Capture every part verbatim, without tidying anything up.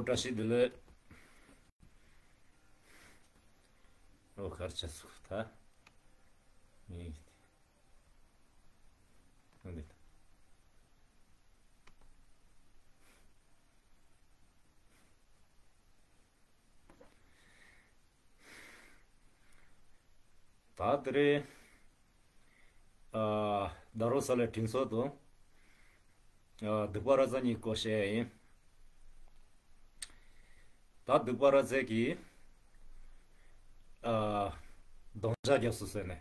བཀྲ་ཤིས་བདེ་ལེགས། ཨོ་གར་ཆ་སུ་ཐ། ཡིན། འདི། ད་དེ་རེད། ཨ། ད་རུང་ས་ལ་དྲིན་གཟོ་དང་། ཨ། སྡིག་པ་ར་ཛ་གཉིས་སྐོར་བཤད་ཡིན། ད་སྡིག་པ་ར་ཛ་གིས། ཨ། སྡང་ཆ་རྒྱབ་སོང་ཟེར་ནས།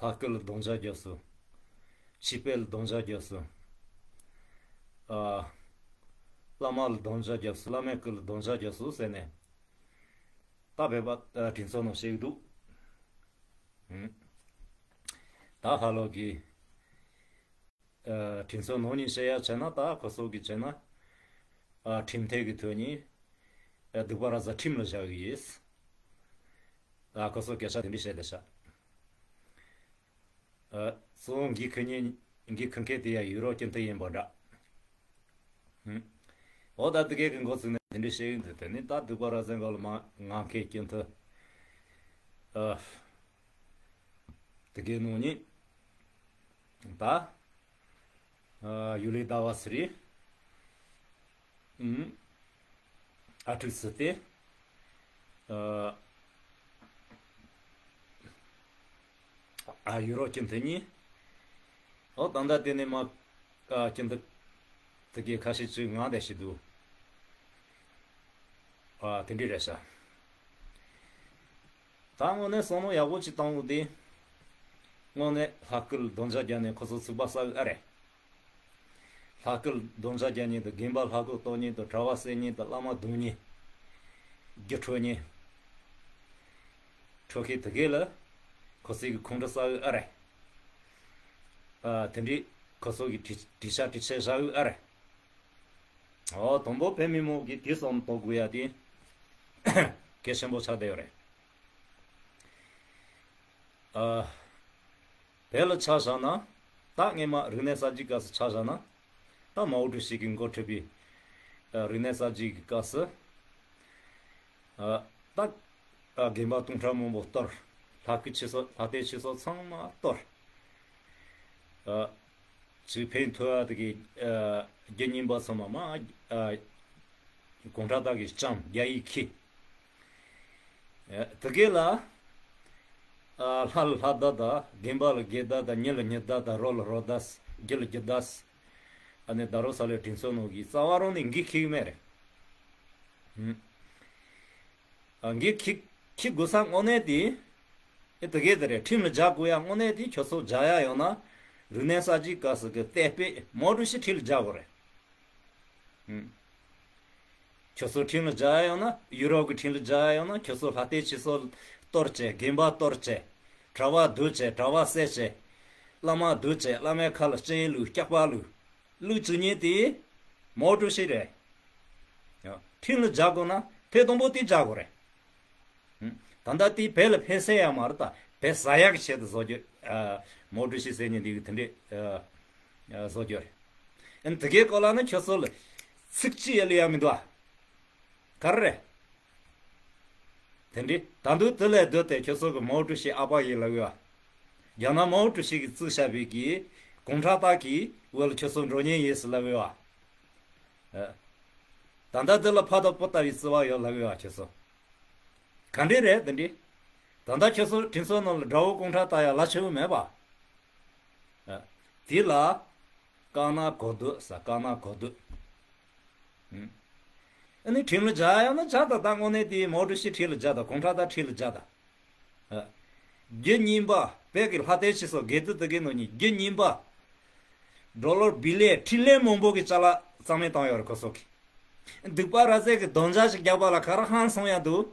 ལྷ་སྐུ་ལ་སྡང་ཆ་རྒྱབ་སོང་། ཆོས་དཔལ་ལ་སྡང་ཆ་རྒྱབ་སོང་། ཨ། བླ་མ་ལ་སྡང་ཆ་རྒྱབ་སོང་། བླ་མའི་སྐུ་ལ་སྡང་ཆ་རྒྱབ་སོང་ཟེར་ནས། ད་བོད་པ་དྲིན་གཟོ་ནང་བཤད་ཀྱི་འདུག། ཧུམ། ད་ཧ་ལོ་གི། ཨ། དྲིན་གཟོ་ནང་ནས་བཤད་ཡ་བྱས་ན། ད་ཁོ་ཚོ་གི་བྱས་ན། ཨ། ཁྲིམས་ཐད་ཀྱི་ཐོག་ནས། ཨ། སྡིག་པ་ར་ཛ་ཁྲིམས་ལ་བཞག་གི་ཡིན། ཨ། ཁོ་ཚོ་སྐད་ཆ་དེ་འདྲ་བཤད་བསྡད་ཤག། ཨ། གཙོ་བོ་འགན་འཁུར་མཁན། འགན་འཁུར་མཁན་དེ་ཡང་ཡུ་རོབ་སྤྱི་འཐུས་ཡིན་པ་འདྲ། ཧུམ། འོ་ད་དེ་གས་ཀྱི་འགོ་བཙུགས་ནས་དེ་འདྲ་བཤད་ཡོང་དུས། དེ་ནི་ད་སྡིག་པ་ར་ཛའི་འགོ་ལ་མ་ང་མཁན་སྤྱི་འཐུས། ཨ། དེ་གའི་ནང་ནས་ད། ཨ། ཡུ་ལི་ཟླ་བ་ཚེ་རིང་། ཨུམ། ཨ་ཕྲུག་ཚེ་བརྟན། ཨ། ཨ། ཡུ་རོབ་སྤྱི་འཐུས་གཉིས། ཨོ་ད་ལྟ་དེ་ནས་མ། ཨ། སྤྱི་འཐུས་དེ་གའི་ཁ་ཤས་ཅིག་ངང་བསྡད་བཞིན་འདུག། ཨ། དེ་འདྲ་རེད་ཤག། ད་དངོས་གནས་བསམ་བློ་ཡག་པོ་ཅིག་བཏང་དགོས་དེ། དངོས་གནས་ལྷ་སྐུ་ལ་སྡང་ཆ་རྒྱག་ནས་ཁོ་ཚོ་ཚུགས་པ་ཟ་གི་ཨ་རེད། ལྷ་སྐུ་ལ་སྡང་ཆ་རྒྱག་མཁན་དང་། དགོན་པ་ལྷ་སྐུ་གཏོར་མཁན་དང་། གྲྭ་པ་བསད་མཁན་དང་། བླ་མ་རྡུང་མཁན། རྒྱུ་འཕྲོག་མཁན། འཕྲོག་མཁན་དེ་གས་ལ་ཁོ་ཚོས་གི་ཁོང་ཁྲོ་ཟ་གི་ཨ་རེད། ཨ། དེ་འདྲའི་ཁོ་ཚོ་གི་གྲི་གྲི་ཤ་གྲི་ཆད་བཞག་གི་ཨ་རེད། ཨོ། དང་པོ་བོད་མི་མང་གིས་དེ་བསམ་བློ་གཏོང་དགོས་ཡ་དེ་གལ་ཆེན་པོ་ཆགས་བསྡད་ཡོད་རེད། ཨ། བོད་ལ་ཆ་བཞག་ན། ད་སྔས་མ་རིག་གནས་གསར་བརྗེའི་སྐབས་སུ་ཆ་བཞག་ན། ད་མའོ་ཀྲུའུ་ཞི་གིས་འགོ་ཁྲིད་པའི། ཨ། རིག་གནས་གསར་བརྗེའི་སྐབས་སུ། ཨ། ད། ཨ། དགོན་པ་སྟོང་ཕྲག་མང་པོ་གཏོར། ལྷ་སྐུ་ཆོས་ཚོགས། ལྷ་སྡེ་ཆོས་ཚོགས་ཚང་མ་གཏོར། ཨ། ཅིག་ཕན་ཐོགས་ཡ་དེ་གའི། ཨ། རྒྱུ་རྙིང་པ་ཚང་མ་མ། ཨ། གུང་ཁྲན་ཏང་གིས་བཅོམ། རྒྱ་ཡིས་ཁྱེར། ཨ། དེ་གའི་ལ། ཨ། ལྷ་ལ་ལྷ་བརྡ་དང་། དགོན་པ་ལ་དགོན་བརྡ་དང་། མྱི་ལ་མྱི་བརྡ་དང་། རོ་ལ་རོ་བརྡ། རྒྱུ་ལ་རྒྱུ་བརྡ། ཨ་ནི་ད་རུང་ས་ལའི་དྲིན་གཟོ་ནང་གིས་རྩ་བ་རང་ནས་འགན་འཁྱེར་གི་མེད་རེད། ཧུམ། ཨ། འགན་འཁྱེར་འཁྱེར་དགོས་ས་དངོས་གནས་དེ། ཨེ། དེ་གས་དེ་རེད། ཁྲིམས་ལ་སྦྱར་དགོས་ཡ་དངོས་གནས་དེ་ཁྱོད་ཚོ་སྦྱར་ཡ་ཡོད་ན། རིག་གནས་གསར་བརྗེའི་སྐབས་སུ་གི་གཏམ་དཔེ་མའོ་ཀྲུའུ་ཞི་ཁྲིམས་ལ་སྦྱར་དགོས་རེད། ཧུམ། ཁྱོད་ཚོ་ཁྲིམས་ལ་སྦྱར་ཡ་ཡོད་ན། ཡུ་རོབ་ཀྱི་ཁྲིམས་ལ་སྦྱར་ཡ་ཡོད་ན། ཁྱོད་ཚོ་ལྷ་སྡེ་ཆོས་ཚོགས་གཏོར་བྱས། དགོན་པ་གཏོར་བྱས། གྲྭ་པ་རྡུང་བྱས། གྲྭ་པ་བསད་བྱས། བླ་མ་རྡུང་བྱས། བླ་མའི་ཁ་ལ་སྤྱན་བླུགས། སྐྱག་པ་བླུགས། བླུགས་བཅུག་མཁན་དེ་མའོ་ཀྲུའུ་ཞི་རེད། ཡང་ཁྲིམས་ལ་སྦྱར་དགོས་ན་ཐེངས་དང་པོ་དེ་སྦྱར་དགོས་རེད། ཧུམ། ད་ལྟ་དེ་བོད་ལ་ཕན་སེམས་ཡ་མ་རེད། ད་བོད་ཟ་ཡག་གི་ཆེད་དུ་བཟོ་རྒྱུ། ཨ། མའོ་ཀྲུའུ་ཞི་ཟེར་མཁན་འདི་གིས་དེ་འདྲས། ཨ། ཨ། བཟོ་རྒྱུ་རེད། ཨ་ནི་དེ་གའི་སྐོར་ལ་ནི་ཁྱོད་ཚོ་ལ་ཚིག་གཅིག་ཡ་ལ་ཡ་མི་འདུག་ཨ། ག་རེ་རེད། དེ་འདྲས་ད་དུང་དེ་ལས་སྡོད་དེ་ཁྱོད་ཚོ་གིས་མའོ་ཀྲུའུ་ཞི་ཨ་ཕ་ཡིན་ལབ་ཡོད་ཨ། རྒྱ་ནག་མའོ་ཀྲུའུ་ཞི་གིས་བཙུགས་བཞག་པའི་གི་གུང་ཁྲན་ཏང་གི་འོག་ལ་ཁྱོད་ཚོ་འགྲོ་མཁན་ཡིན་ཟེར་ལབ་ཡོད་ཨ། ཨ། ད་ལྟ་དེ་ལ་ཕ་དང་བུ་ལྟ་བུའི་བརྩེ་བ་ཡོད་ལབ་ཡོད་ཨ། ཁྱོད་ཚོ། ག་འདྲས་རེད་དེ་འདྲས། ད་ལྟ་ཁྱོད་ཚོ་དྲིན་གཟོ་ནང་ལ་དགྲ་བོ་གུང་ཁྲན་ཏང་ཡ་རླབས་ཆེན་པོ་མེད་པ། ཨ། དེ་ལ་དཀར་ནག་གོ་བསྡུར་ཟེར། དཀར་ནག་གོ་བསྡུར། ཨ་ནི་ཁྲིམས་ལ་སྦྱར་ཡ་ཡོད་ན་སྦྱར་དང་། ད་དངོས་གནས་དེ་མའོ་ཀྲུའུ་ཞི་ཁྲིམས་ལ་སྦྱར་དང་། གུང་ཁྲན་ཏང་ཁྲིམས་ལ་སྦྱར་དང་། ཨ། རྒྱུ་རྙིང་པ། བོད་ཀྱི་ལྷ་སྡེ་ཆོས་ཚོགས་དགོན་སྡེ་དེ་གའི་ནང་ནས་རྒྱུ་རྙིང་པ། ཌོ་ལར་བི་ལི་ཡན་ཊི་རི་ལི་ཡན་མང་པོ་གི་ཅ་ལག་རྩ་མེད་བཏང་ཡོད་རེད་ཁོ་ཚོ་གིས། སྡིག་པ་ར་ཛ་གི་རྡོག་རྩ་ཞིག་རྒྱག་པ་ལ་ག་རེ་ཧང་སང་ཡ་འདུག།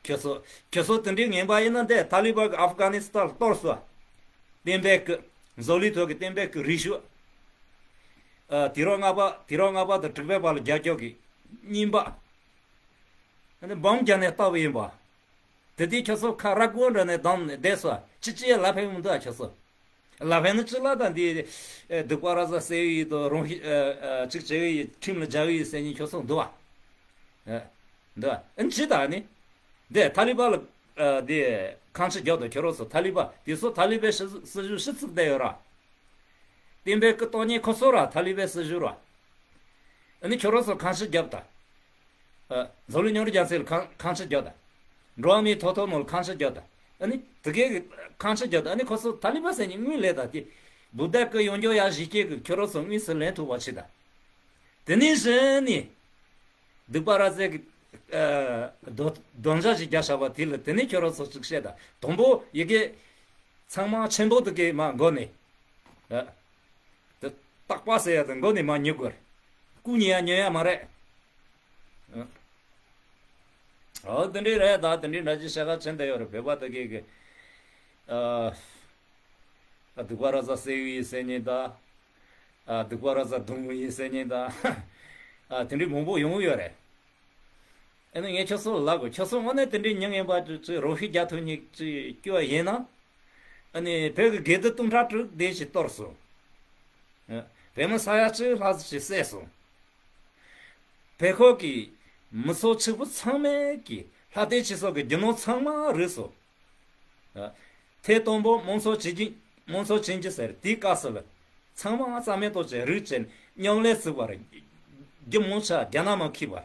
ཁྱོད་ཚོ། ཁྱོད་ཚོ་དེ་འདྲའི་ངན་པ་ཡིན་ན། འདི་ཐ་ལི་བན་གིས་ཨབ་གྷ་ནི་སི་ཐན་གཏོར་སོང་། བསྟན་པའི་སྐུ། འཛམ་གླིང་ཐོག་གི་བསྟན་པའི་སྐུ་རིག་ཤོས། ཨ། དུས་རབས་ལྔ་པ། དུས་རབས་ལྔ་པ་དང་དྲུག་པའི་བར་ལ་རྒྱབ་སྐྱོར་གྱི་རྙིང་པ། ཨ་ནི་འབོམ་རྒྱག་ནས་བཏང་བ་ཡིན་པ། དེ་དུས་ཁྱོད་ཚོ་ཁ་ར་སྐོར་འདྲ་ནས་བསྡམས་ནས་བསྡད་སོང་། ཅི་ཅི་ལབ་ཕན་མི་འདུག་ཨ། ཁྱོད་ཚོ། ལ་ཕན་ནི་ཅི་ལ་ད་འདི་ཨེ་སྡིག་པ་ར་ས་སེལ་ཡི་དང་རང་ཤི་ཨེ་ཨེ་ཅིག་བྱེད་ཡི་ཁྲིམས་ལ་རྒྱག་ཡི་ཟེར་ནི་ཁྱོད་ཚོ་འདུག་བ། ཨེ་འདུག་བ། ཨེ་ཅི་ད་ནི། འདི་ཐ་ལི་པ་ལ་ཨེ་འདི་ཁང་ཆེ་རྒྱག་དང་ཁྱོད་རང་ཚོ་ཐ་ལི་པ་འདི་ཚོ་ཐ་ལི་པའི་སྲིད་སྲིད་ཇུས་ཤི་ཚིག་བསྡད་ཡོད་ར། བསྟན་པའི་སྐུ་གཏོང་ཉེན་ཁོ་ཚོ་ར་ཐ་ལི་པའི་སྲིད་ཇུས་ར། ཨ་ནི་ཁྱོད་རང་ཚོ་ཁང་ཆེ་རྒྱབ་ད། ཨ། འཛམ་གླིང་མཉམ་རུབ་རྒྱལ་ཚོགས་ལ་ཁང་ཁང་ཆེ་རྒྱག་དང་། འགྲོ་བ་མིའི་ཐོབ་ཐང་ནང་ལ་ཁང་ཆེ་རྒྱག་དང་། ཨ་ནི་དེ་གའི་ཁང་ཆེ་རྒྱག་དང་། ཨ་ནི་ཁོ་ཚོ་ཐ་ལི་པ་ཟེར་ནི་དངུལ་ལས་དང་དེ། བུ་དར་གི་ཡོང་རྒྱུ་ཡག་གཞི་སྐྱེས་གི་ཁྱོད་རང་ཚོ་དངུལ་སུ་ལེན་ཐུབ་པ་བྱེད་དང་། དེ་ནས་གཞི་ནས། སྡིག་པ་ར་ཟེར་གི། ཨ། རྡོ་རྡོ་འཇགས་ཤིག་རྒྱག་བཞག་པ་དེ་ལ་དེ་ནས་ཁྱོད་རང་ཚོ་ཅིག་བཤད་དང་། དང་པོ་ཡི་གེ་ཚང་མ་ཆེན་པོ་དེ་གའི་མ་མགོ་ནས། ཨ། དེ་རྟག་པ་ཟེར་ཡ་དེ་མགོ་ནས་མ་ཉོ་དགོས་རེད། སྐུ་ཉོ་ཡ་ཉོ་ཡ་མ་རེད། ཨོ་དེ་འདྲའི་རེད་ད། དེ་འདྲའི་འདྲ་ཅིག་བཤད་ག་ཕྱིན་བསྡད་ཡོད་རེད། བོད་པ་དེ་གའི་གི། ཨ། ཨ། སྡིག་པ་ར་ས་སེལ་ཡི་ཟེར་ནི་ད། ཨ། སྡིག་པ་ར་ས་རྡུང་ཡི་ཟེར་ནི་ད། ཨ། དེ་འདྲའི་མང་པོ་ཡོང་གི་ཡོད་རེད། ཨ་ནི་ངས་ཁྱོད་ཚོ་ལ་ལབ་དགོས། ཁྱོད་ཚོ་དངོས་གནས་དེ་འདྲའི་མྱི་ངན་པ་ཅིག་ཅིག་རོ་ཤི་རྒྱག་ཐུབ་མཁན་ཅིག་སྐྱོ་བ་ཡིན་ན། ཨ་ནི་བོད་ཀྱི་དགེ་འདུན་སྟོང་ཕྲག་དྲུག་དེ་ཅིག་གཏོར་སོང་། ཨ། བོད་མི་ས་ཡ་གཅིག་ལྷག་ཅིག་བསད་སོང་། བོད་ཁོག་གི་མི་ཚོགས་ཕྱུག་པོ་ཚང་མས་ཀྱི་ལྷ་སྡེ་ཆོས་ཚོགས་ཀྱི་རྒྱུ་ནོར་ཚང་མ་རུལ་སོང་། ཨ། ཐེངས་དང་པོ་དམངས་གཙོ་བྱེད་ཀྱི། དམངས་གཙོ་བྱེད་ཀྱི་ཟེར་དེའི་སྐབས་སུ་ལ་ཚང་མ་རྩ་མེད་གཏོང་བྱས་རུལ་བྱས་མཉམ་ལས་བཙུགས་པ་རེད། རྒྱུ་མང་ཆེ་རྒྱ་ནག་མ་འཁྱེར་བ།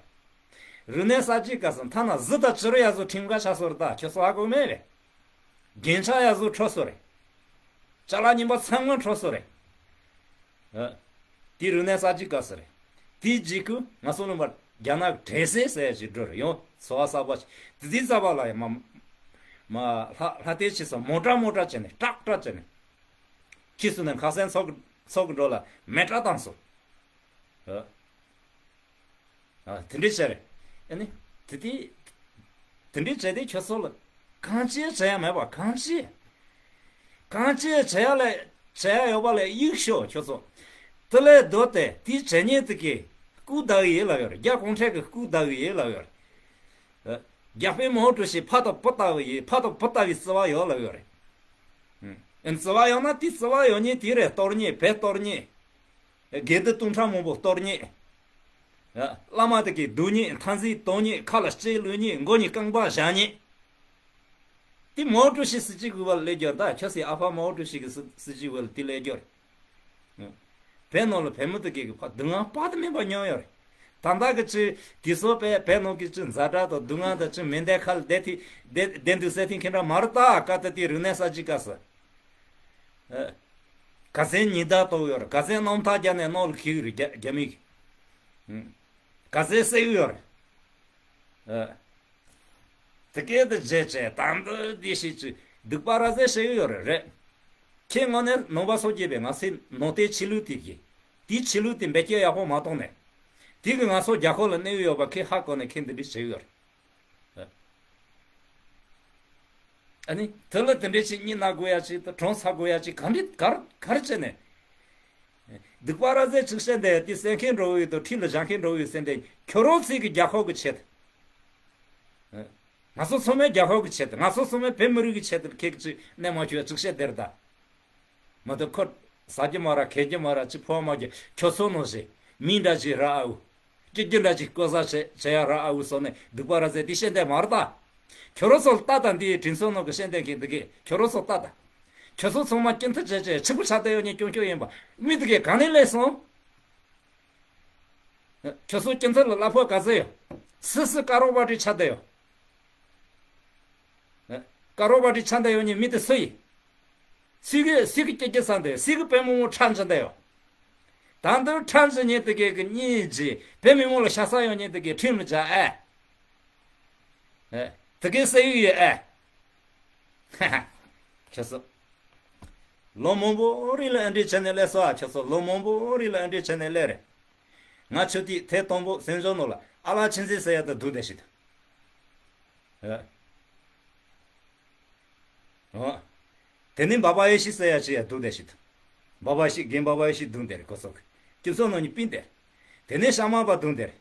རིག་གནས་གསར་བརྗེའི་སྐབས་སུ་མཐའ་ན་གཟི་དང་བྱུ་རུ་ཡ་བཟོ་ཁྲིམས་འགལ་ཆགས་སོང་རེད་ད། ཁྱོད་ཚོ་ཧ་གོ་མེད་པས། རྒྱན་ཆ་ཡ་བཟོ་འཕྲོག་སོང་རེད། ཅ་ལག་རྙིང་པ་ཚང་མ་འཕྲོག་སོང་རེད། ཨ། དེ་རིག་གནས་གསར་བརྗེའི་སྐབས་སུ་རེད། དེའི་རྗེས་ཀྱི་ང་ཚོ་ལུང་པར་རྒྱ་ནག་གི་དྲན་གསོ་ཟེར་ཡ་ཞིག་འགྲོ་རེད། ཡང་འཚོ་བ་གསར་པ་ཞིག་དེ་དུས་རྩ་བ་ལ་ཡང་མ་མ་ལྷ་ལྷ་སྡེ་ཆོས་ཚོགས་མོ་ཊ་མོ་ཊ་བྱས་ནས་ཀྲག་ཀྲག་བྱས་ནས་ཁྱི་སུ་ནས་ཁ་སང་ཚོགས་ཀྱི་ཚོགས་ཀྱི་འགྲོ་ལ་མེ་སྲེག་བཏང་སོང་། ཨ། ཨ། དེ་འདྲའི་བྱས་རེད། ཨ་ནི། དེ་དེ། དེ་འདྲའི་བྱས་ཏེ་ཁྱོད་ཚོ་ལ། གང་ཅི་བྱས་ཡ་མེད་པ་གང་ཅི། གང་ཅི་བྱས་ཡ་ལས་བྱས་ཡ་ཡོད་པ་ལས་གཡུག་ཤོག་ཁྱོད་ཚོ། དེ་ལས་སྡོད་དེ་དེའི་བྱས་ཉེས་དེ་གའི་སྐུ་བདག་ཡིན་ལབ་ཡོད་རེད། རྒྱ་གུང་ཁྲན་གྱི་སྐུ་བདག་ཡིན་ལབ་ཡོད་རེད། ཨ། རྒྱ་དཔོན་མའོ་ཀྲུའུ་ཞི་ཕ་དང་བུ་ལྟ་བུ་ཡིན། ཕ་དང་བུ་ལྟ་བུའི་བརྩེ་བ་ཡོད་ལབ་ཡོད་རེད། ཨ། བརྩེ་བ་ཡོད་ན་དེ་བརྩེ་བ་ཡོད་ཉེས་དེ་རེད། གཏོར་ཉེས། བོད་གཏོར་ཉེས། དགེ་འདུན་སྟོང་ཕྲག་མང་པོ་གཏོར་ཉེས། ཨ། བླ་མ་དེ་གའི་སྡུག་ཉེས། ཐང་རྩེད་གཏོང་ཉེས། ཁ་ལ་ལྕེ་བླུགས་ཉེས། མགོ་ནས་རྐང་པ་བཞག་ཉེས། དེ་མའོ་ཀྲུའུ་ཞི་སྲིད་སྤྱི་གི་བར་ལས་སྦྱོར་ད། ཁྱོད་སའི་ཨ་ཕ་མའོ་ཀྲུའུ་ཞི་གི་སྲིད་སྲིད་སྤྱི་བར་དེ་ལས་སྦྱོར། ཨ། བོད་ནང་ལ་བོད་མི་དེ་གའི་གི་ཕ་སྡུག་བསྔལ་དཔག་ཏུ་མེད་པ་མྱོང་ཡོད་རེད། ད་ལྟ་གི་ཅི་དེ་ཚོ་བོད་བོད་ནང་གི་ཅི་ཛ་དྲག་དང་སྡུག་བསྔལ་དང་ཅི་མེ་མདའི་ཁ་ལ་བསྡད་དེ་བསྡད་བསྡད་འདུག་ཟེར་ཐེངས་ཁྱེད་འདྲ་མ་རེད་ད། ཀ་ཏི་དེ་རིག་གནས་གསར་བརྗེའི་སྐབས་སུ། ཨ། ག་ཚད་ཉི་ཟླ་གཏོར་ཡོད་རེད། ག་ཚད་སྣུམ་ཐག་བརྒྱབ་ནས་ནང་ལ་འཁྱེར་གི་རེད། རྒྱ་རྒྱ་མི་གིས། ཨ། ག་ཚད་བསད་གི་ཡོད་རེད། ཨ། དེ་སྐད་དུ་བརྗེད་བྱས་དམ་པོ་འདི་ཞིག་ཅིག་སྡིག་པ་ར་ཟེ་བཤད་གི་ཡོད་རེད། རེད། ཁྱེད་དངོས་གནས་ནང་པ་སངས་རྒྱས་པའི་ང་ཚོའི་ནང་བསྟན་ཆོས་ལུགས་དེ་གི་དེའི་ཆོས་ལུགས་དེ་འབད་བརྩོན་ཡག་པོ་མ་གཏོང་ནས། དེ་གི་ང་ཚོ་རྒྱ་ཁོག་ལ་གནས་ཡོད་པ་ཁྱེད་ཧ་གོ་ནས་ཁྱེད་འདི་འདྲ་བྱེད་གི་ཡོད་རེད། ཨ་ནི་དེ་ལ་དེ་འདྲའི་ཆེད་གཉིད་ན་དགོས་ཡ་ཅིག་དང་གྲོངས་ཚར་དགོས་ཡ་ཅིག་ག་འདྲི་གར་གར་བྱས་ནས། སྡིག་པ་ར་ཟེ་ཅིག་བཤད་འདི་དེ་གསན་མཁན་འགྲོ་བའི་དང་ཁྲིད་ལ་བཞག་མཁན་འགྲོ་བའི་ཟེར་འདི་ཁྱོད་རང་ཚོའི་གི་རྒྱ་ཁོག་གི་ཆེད། ང་ཚོ་ཚང་མའི་རྒྱ་ཁོག་གི་ཆེད་དུ། ང་ཚོ་ཚང་མའི་བོད་མི་རིགས་ཀྱི་ཆེད་དུ་ཁྱེད་ཀྱི་ཅིག་གནས་མ་བཅུག་ཡ་ཅིག་བཤད་འདིར་ད། མ་གཏོགས་ཁོ་ཟ་རྒྱུ་མ་ར་གད་རྒྱུ་མ་ར་ཅི་ཕོ་མ་རྒྱུ་ཁྱོད་ཚོ་ནང་བཞིན་མི་འདྲ་ཅིག་ར་ཨའུ། སྐྱིད་རྒྱུ་འདྲ་ཅིག་ལྐོག་ཟ་བྱེད་བྱེད་ཡ་ར་ཨའུ་སོགས་ནས་སྡིག་པ་ར་ཟེ་དེ་བཤད་འདི་མ་རེད་ད། ཁྱོད་རང་ཚོ་ལ་ལྟ་དང་། འདིའི་དྲིན་ཚོ་ནང་གི་བཤད་འདི་གི་འདི་གི་ཁྱོད་རང་ཚོ་ལ་ལྟ་དང་། ཁྱོད་ཚོ་ཚང་མ་སྐྱིད་མཐུ་བྱས་བྱས་ཕྱུག་པོ་ཆགས་བསྡད་ཡོད་ཉེ་སྐྱོང་སྐྱོང་ཡིན་པ་མི་འདི་གས་ག་ནས་སླེབས་སོང་། ཁྱོད་ཚོ་སྐྱིད་མཐུ་ལ་གླ་ཕོགས་ག་ཚོད་ཡོད། སུ་སུ་ཀ་རོ་པ་ཏི་ཆགས་བསྡད་ཡོད། ཀ་རོ་པ་ཏི་ཆགས་བསྡད་ཡོད་ཉེ་མི་དེ་སུ་ཡིན། སུས་གི་སུས་གི་སྐྱིད་སྐྱིད་བསམ་བསྡད་ཡོད། སུས་གི་བོད་མི་མང་ཁྲག་འཇིབ་བསྡད་ཡོད། ད་འདིར་ཁྲག་འཇིབ་ཉེ་དེ་གས་གི་གཉིས་ཀྱིས་བོད་མི་མང་ལ་ཤ་ཚ་ཡོད་ཉེ་དེ་གས་ཁྲིམས་ལ་བཅའ་ཨེ། ཨེ། དེ་གས་སེ་ཡུ་ཡོད་ཨེ། ཁྱེད་ཚོ། ལོ་མང་པོ་རིང་ལ་ཨ་འདྲི་བྱས་ནས་སླེབས་སོ་ཨ། ཁྱེད་ཚོ་ལོ་མང་པོ་རིང་ལ་ཨ་འདྲི་བྱས་ནས་སླེབས་རེད། ང་ཆུ་ཐིགས་ཐེ་དང་པོ་སེམས་ཅན་ནང་ལ་ཨ་ལགས་ཆི་འཛིན་ཟེར་ཡ་དང་སྡུག་བསྡད་ཞིག་ཐུབ། ཨེ། ཨོ། དེ་ནས་འབའ་འབའ་ཡེ་ཤེས་ཟེར་ཡ་ཅིག་ཡ་སྡུག་བསྡད་ཞིག་ཐུབ། འབའ་འབའ་ཡེ་ཤེས་རྒན་འབའ་འབའ་ཡེ་ཤེས་སྡུག་བསྡད་རེད་ཁོ་ཚོ་གི། ཁྱེད་ཚོ་ནང་ནས་སྤུན་བསྡད། དེ་ནས་ཤ་མ་པ་སྡུག་བསྡད་རེད།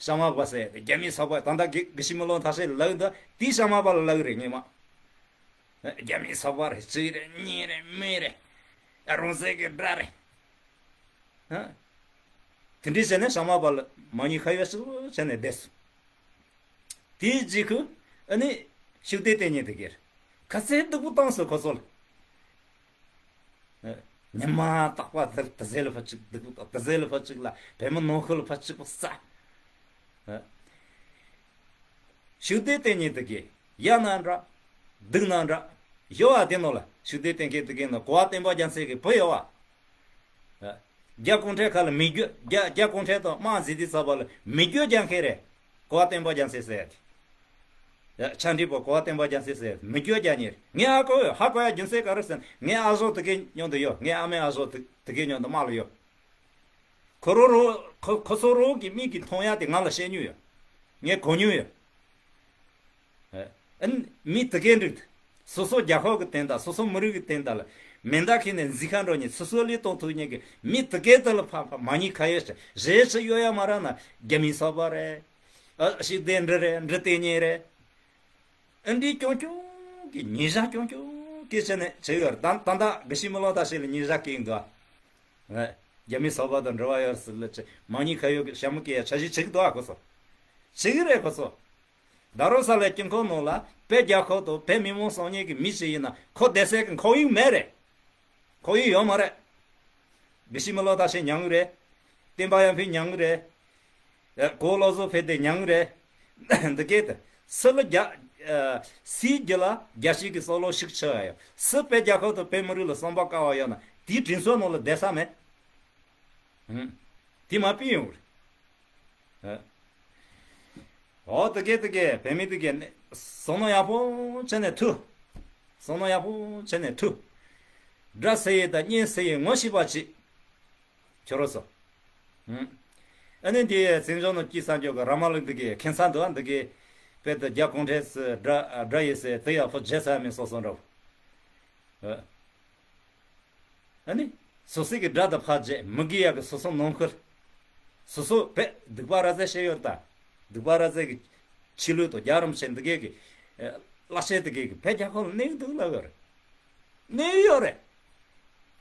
ཤ་མ་པ་ཟེར་ཡ་དེ་རྒྱ་མིའི་ཚོགས་པ་ད་ལྟ་གི་གི་ཤི་མི་ལོ་ཐ་ཤེ་ལག་འདི་དེའི་ཤ་མ་པ་ལ་ལག་རེད་ངེས་མ། རྒྱ་མིའི་ཚོགས་པ་རེད། གཅིག་རེད། གཉིས་རེད། མི་རེད། ཨ་རང་བཙན་གྱི་དགྲ་རེད། ཧ། དེ་འདྲའི་བྱས་ནས་ཞྭ་དམར་པ་ལ་མ་ཉེས་ཁ་གཡོག་ཞིག་བྱས་ནས་བསྡད་སོང་། དེའི་རྗེས་ཁུ་ཨ་ནི་ཤུགས་ལྡན་བསྟེན་མཁན་དེ་གས་ག་ཚད་སྡུག་པོ་བཏང་སོང་ཁོ་ཚོ་ལ། ཉི་མ་རྟག་པ་དེར་དེ་ཟེ་ལ་ཕར་གཅིག་སྡུག་པོ་བཏང་། དེ་ཟེ་ལ་ཕར་གཅིག་ལ་བལ་མོ་ནང་ཁུལ་ལ་ཕར་གཅིག་པོ་ས། ཤུགས་ལྡན་བསྟེན་མཁན་དེ་གས་ཡག་ན་འདྲ། སྡུག་ན་འདྲ། ཡོད་བ། དེ་ནང་ལ་ཤུགས་ལྡན་བསྟེན་མཁན་དེ་གས་ནི་གོ་བ་བསྟན་པ་རྒྱལ་མཚན་གྱི་བུ་ཡོད་བ། རྒྱ་གུང་ཁྲན་ཁ་ལ་མི་རྒྱུད་རྒྱ་རྒྱ་གུང་ཁྲན་དང་དམག་འཛིང་དུས་ཙམ་པ་ལ་མི་རྒྱུད་རྒྱག་མཁན་རེད། གོ་བ་བསྟན་པ་རྒྱལ་མཚན་ཟེར་ཡ་དེ། ཡ་ཕྱག་མགྲིན་པོ་གོ་བ་བསྟན་པ་རྒྱལ་མཚན་ཟེར་ཡ་དེ་མི་རྒྱུད་རྒྱག་མཁན་རེད། ངས་ཧ་གོ་ཡོད། ཧ་གོ་ཡ་རྒྱུ་མཚན་ག་རེ་ཟེར་ན་ངའི་ཨ་ཞང་དེ་གའི་མཉམ་དུ་ཡོད། ངའི་ཨ་མའི་ཨ་ཞང་དེ་དེ་གའི་མཉམ་དུ་དམག་ལ་ཡོད། ཁོ་རང་རང་ཁོ་ཁོ་ཚོ་རང་གི་མིག་གིས་མཐོང་ཡ་དེ་ང་ལ་བཤད་མྱོང་ཡོད། ངས་གོ་མྱོང་ཡོད། ཨ་ནི་མི་དེ་གའི་འགྲིག་སོ་སོ་རྒྱལ་ཁབ་ཀྱི་དོན་དག་སོ་སོ་མི་རིགས་ཀྱི་དོན་དག་ལ་མེ་མདའ་འཁྱེར་ནས་འཛིང་ཁ་འགྲོ་མཁན། སོ་སོའི་ལུས་གཏོང་ཐུབ་མཁན་གྱི་མི་དེ་གའི་དེ་ལ་ཕ་ཕ་མ་ཉེས་ཁ་གཡོག་བྱས། རེ་ཞིག་གཡོ་ཡ་མ་རག་ན་རྒྱ་མིའི་ཚོགས་པ་རེད། ཨ་ཤུགས་ལྡན་འདྲི་རེད། འདྲི་བསྟན་མཁན་རེད། ཨ་འདྲའི་རྐྱང་རྐྱང་གི་ཉེས་བྱ་རྐྱང་རྐྱང་གི་བྱས་ནས་བྱས་ཡོད་རེད། ད་ད་ད་དགེ་བཤེས་མི་ལོ་ད་ཞིག་ལ་ཉེས་བྱ་བཀལ་འདུག་ཨ་རྒྱ་མིའི་ཚོགས་པ་དང་འབྲེལ་བ་ཡོད་ཟེར་ལ་ཅི་མ་ཉེས་ཁ་གཡོག་གི་ཞྭ་མོ་བཀལ་ཡ་འཆར་གཞི་བྱེད་ཀྱི་འདུག་ཨ་ཁོ་ཚོ། བྱེད་ཀྱི་རེད་ཁོ་ཚོ། རྡ་རམ་ས་ལའི་དཀྱིལ་འཁོར་ནང་ལ་བོད་རྒྱལ་ཁབ་དང་བོད་མི་མང་གསུམ་གཉིས་ཀྱི་མི་ཞིག་ཡིན་ན་ཁོ་བསྡད་སའི་གི་ཁོར་ཡུག་མེད་རེད། ཁོར་ཡུག་ཡོད་མ་རེད། དགེ་བཤེས་མི་ལོ་ད་ཞིག་མྱང་གི་རེད། བསྟན་པ་ཡར་འཕེལ་མྱང་གི་རེད། ཨ་གོ་བློ་བཟང་ཕེབས་ཏེ་མྱང་གི་རེད། འདི་སྐད་དུ་སུ་ལ་རྒྱ་ཨ་སུའི་རྒྱུད་ལ་རྒྱལ་སྤྱིའི་གི་བསམ་བློ་ཤུགས་ཆེ་བ་ཡོད། སུ་བོད་རྒྱལ་ཁབ་དང་བོད་མི་རིགས་ལ་བསམ་པ་དཀར་བ་ཡོད་ན་དེའི་དྲིན་གཟོ་ནང་ལ་བསྡད་ས་མེད། ཧུམ། དེ་མ་ཕུད་ཡོང་རེད། ཨ། འོ་དེ་གས་དེ་གས་བོད་མི་དེ་གས་ནི་བསམ་བློ་ཡག་པོ་བྱས་ནས་ཐུག་བསམ་བློ་ཡག་པོ་བྱས་ནས་ཐུག་དགྲ་ཟེར་ཡས་དང་གཉེན་ཟེར་ཡས་ངོ་ཤེས་པ་བྱེད། ཁྱོད་རང་ཚོ། ཧུམ། ཨ་ནི་འདི་བཙན་བྱོལ་ནང་སྐྱིད་ས་འཇོག་གི་ར་མ་ལུག་འདི་གས་ཁེངས་ས་འདུག་ཨ་འདི་གས་དཔེ་དེ་རྒྱ་གུང་ཁྲན་སི་དགྲ་དགྲ་ཡིན་ཟེར་དེ་ཡག་པོ་བརྗེད་ཚར་མིན་སོ་སོ་འདྲ་བོ། ཨ། ཨ་ནི། སོ་སོའི་གི་དགྲ་དང་ཕར་བརྗེད་མི་དགོས་ཡག་གི་སོ་སོ་ནང་ཁུལ། སོ་སོ་བོད་སྡིག་པ་ར་ཛེ་བཤད་ཡོད་རེད་ད། སྡིག་པ་ར་ཛེ་གི་ཆོས་ལུགས་དང་རྒྱལ་རིམ་བྱས་འདི་གས་གི་ཨ་བརླག་བྱས་འདི་གས་གི་བོད་རྒྱལ་ཁབ་ལ་གནོད་གི་འདུག་ལབ་ཡོད་རེད། གནོད་ཡོད་རེད།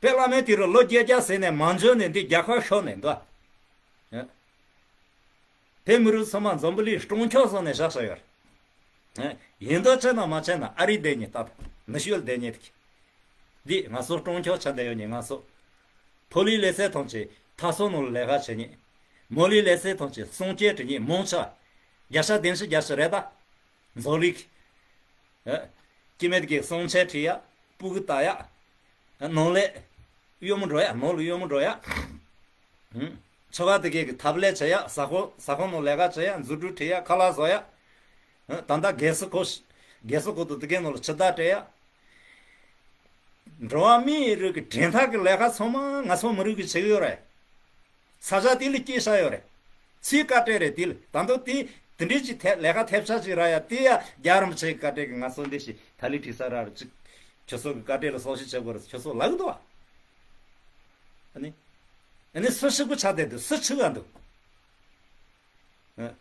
བོད་བླ་མའི་དུས་རུ་ལོ་བརྒྱད་བརྒྱ་ཟིན་ནས་མ་འཇོན་ནས་འདི་རྒྱལ་ཁབ་ཤོར་ནས་འདུག་ཨ། བོད་མི་རིགས་ཚང་མ་འཛམ་བུ་གླིང་སྲུང་སྐྱོབ་བཟོ་ནས་བཞག་བཞག་ཡོད་རེད། ཡིན་མདོག་བྱས་ན་མ་བྱས་ན་ཨ་རི་བསྡད་མཁན་ད་ནུབ་ཕྱོགས་བསྡད་མཁན་དེ། འདི་ང་ཚོ་སྲུང་སྐྱོབ་བྱ་བསྡད་ཡོད་མཁན་ང་ཚོ། ཕོ་ལི་ལས་ཚད་ཐམས་ཅད་མཐའ་སྲུང་ནང་ལ་ལས་ཀ་བྱེད་མཁན། མོ་ལི་ལས་ཚད་ཐམས་ཅད་གསུང་སྐྱེལ་བྲི་མཁན་མང་ཆེ་བ། བརྒྱ་ཆ་བདུན་ཅུ་བརྒྱད་ཅུ་རེད་ད། འཛམ་གླིང་། ཨ། སྐྱེ་དམན་གྱི་གསུང་ཆོས་ཁྲིད་ཡ། སྤུ་གུ་ལྟ་ཡ། ནང་ལས། གཡོག་མོ་འགྲོ་ཡ། ནང་ལ་གཡོག་མོ་འགྲོ་ཡ། ཧུམ། ཚོ་བ་དེ་གས་ཀྱི་ཐབས་ལས་བྱེད་ཡ། ཟ་ཁང་ཟ་ཁང་ནང་ལས་ཀ་བྱེད་ཡ། འཛུགས་སྐྲུན་ཁྲིད་ཡ། ཁ་ལག་བཟོ་ཡ། ཧུམ། ད་ལྟ་རྒས་གསོ་ཁོ་རྒས་གསོ་ཁོ་ཐུག་དེ་གས་ནང་ལ་ཕྱི་ཟླ་སྤྲད་ཡ། འགྲོ་བ་མིའི་རིགས་ཀྱི་དྲན་ཐག་གི་ལས་ཀ་ཚང་མ་ང་ཚོ་མི་རིགས་ཀྱིས་བྱེད་ཀྱི་ཡོད་རེད། ས་ཆ་དེ་ལ་སྐྱེས་བཞག་ཡོད་རེད། ཚིག་བཀའ་དྲིན་རེད་དེ་ལ་ད་དུང་དེ་དེ་འདྲའི་ཅིག་ཐེབས་ལས་ཀ་ཐེབས་ཆག་ཅིག་རག་ཡ་དེ་ཡ་རྒྱལ་རིན་པོ་ཆེའི་བཀའ་དྲིན་གྱིས་ང་ཚོ་འདི་ཞིག་ཐ་ལི་ཁྲི་ས་ར་རུ་ཅིག་ཁྱོད་ཚོ་གི་བཀའ་དྲིན་ལ་སྲོག་ཤིང་བྱེད་དགོས་རེད་ཁྱོད་ཚོ་ལབ་གི་འདུག་བ། ཨ་ནི། ཨ་ནི་སུ་ཞིག་པོ་ཆགས་བསྡད་འདུག་སུ་ཆགས་ག་འདུག་ཨ།